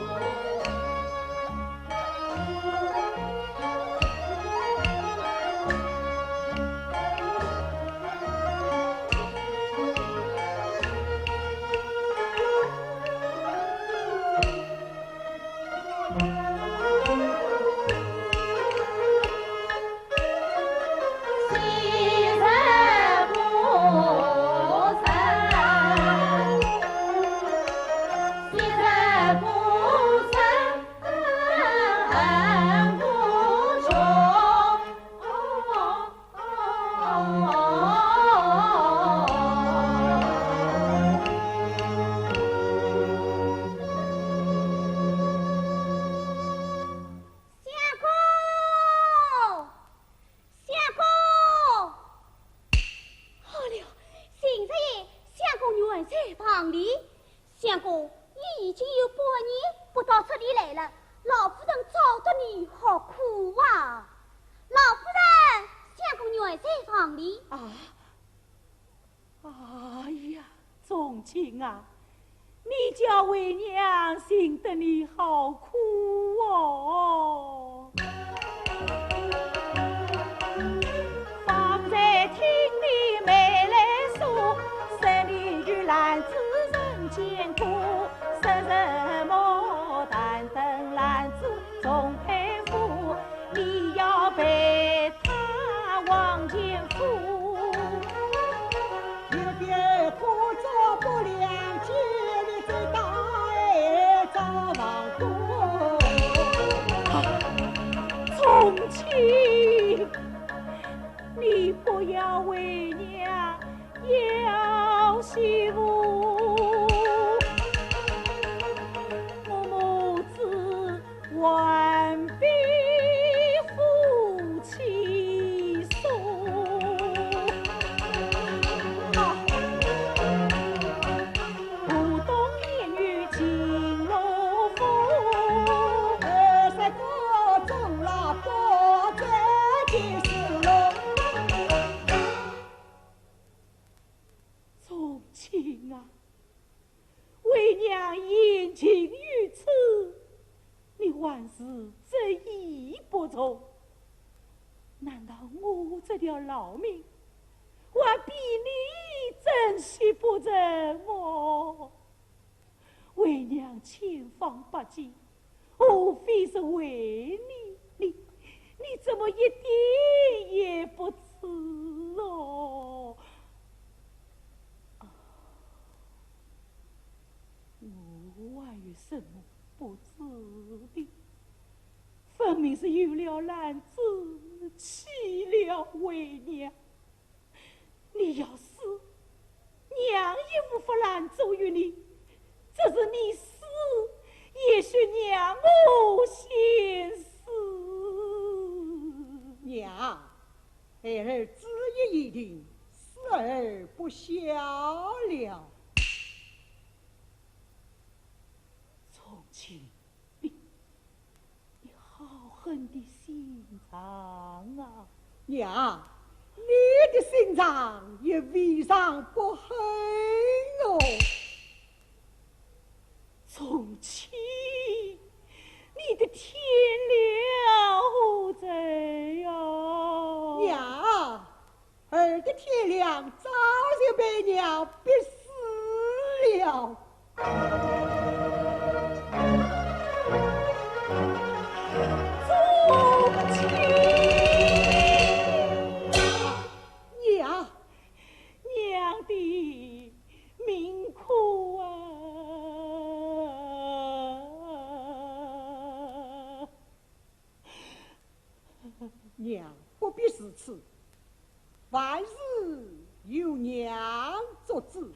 相公，相公！好了，邢大爷，相公远在房里。相公，你已经有半年不到这里来了，老夫人找得你好苦啊！老夫人，相公远在房里。啊？ 哎呀，仲卿啊，你叫为娘寻得你好苦哦。是这意不从，难道我这条老命，还比你珍惜不成么？为娘千方百计，无非是为你，你，你怎么一点也不知哦？啊，我还有什么不知的？分明是有了兰贞，弃了为娘。你要死，娘也无法拦阻于你，只是你死，也许娘我先死。娘，孩儿主意已定，死而不孝了。从今，你，你好狠的心肠啊！娘，你的心肠也未尝不狠哦。从今，你的天良何在呀？娘，儿的天良早就被娘逼死了。娘，娘的命苦啊！ 娘不必如此，万事由娘作主。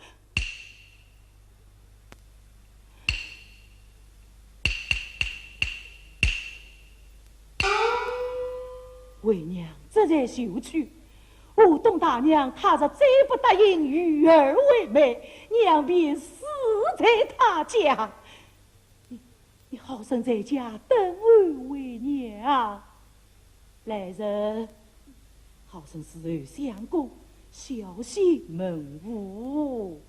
为娘这才求去，武东大娘她若再不答应与儿为媒，娘便死在她家。 你，你好生在家等候为娘。来人，好生侍候相公，小心门户。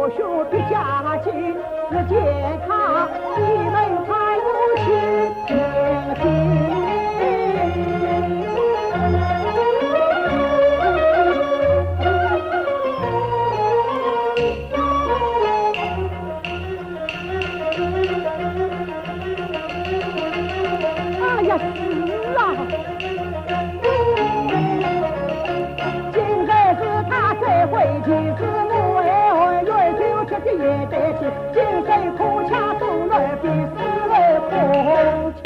哎呀，是啊。今日是他再会，其实我爱恨，越久吃的越得劲。今生苦恰都来比死而苦恰。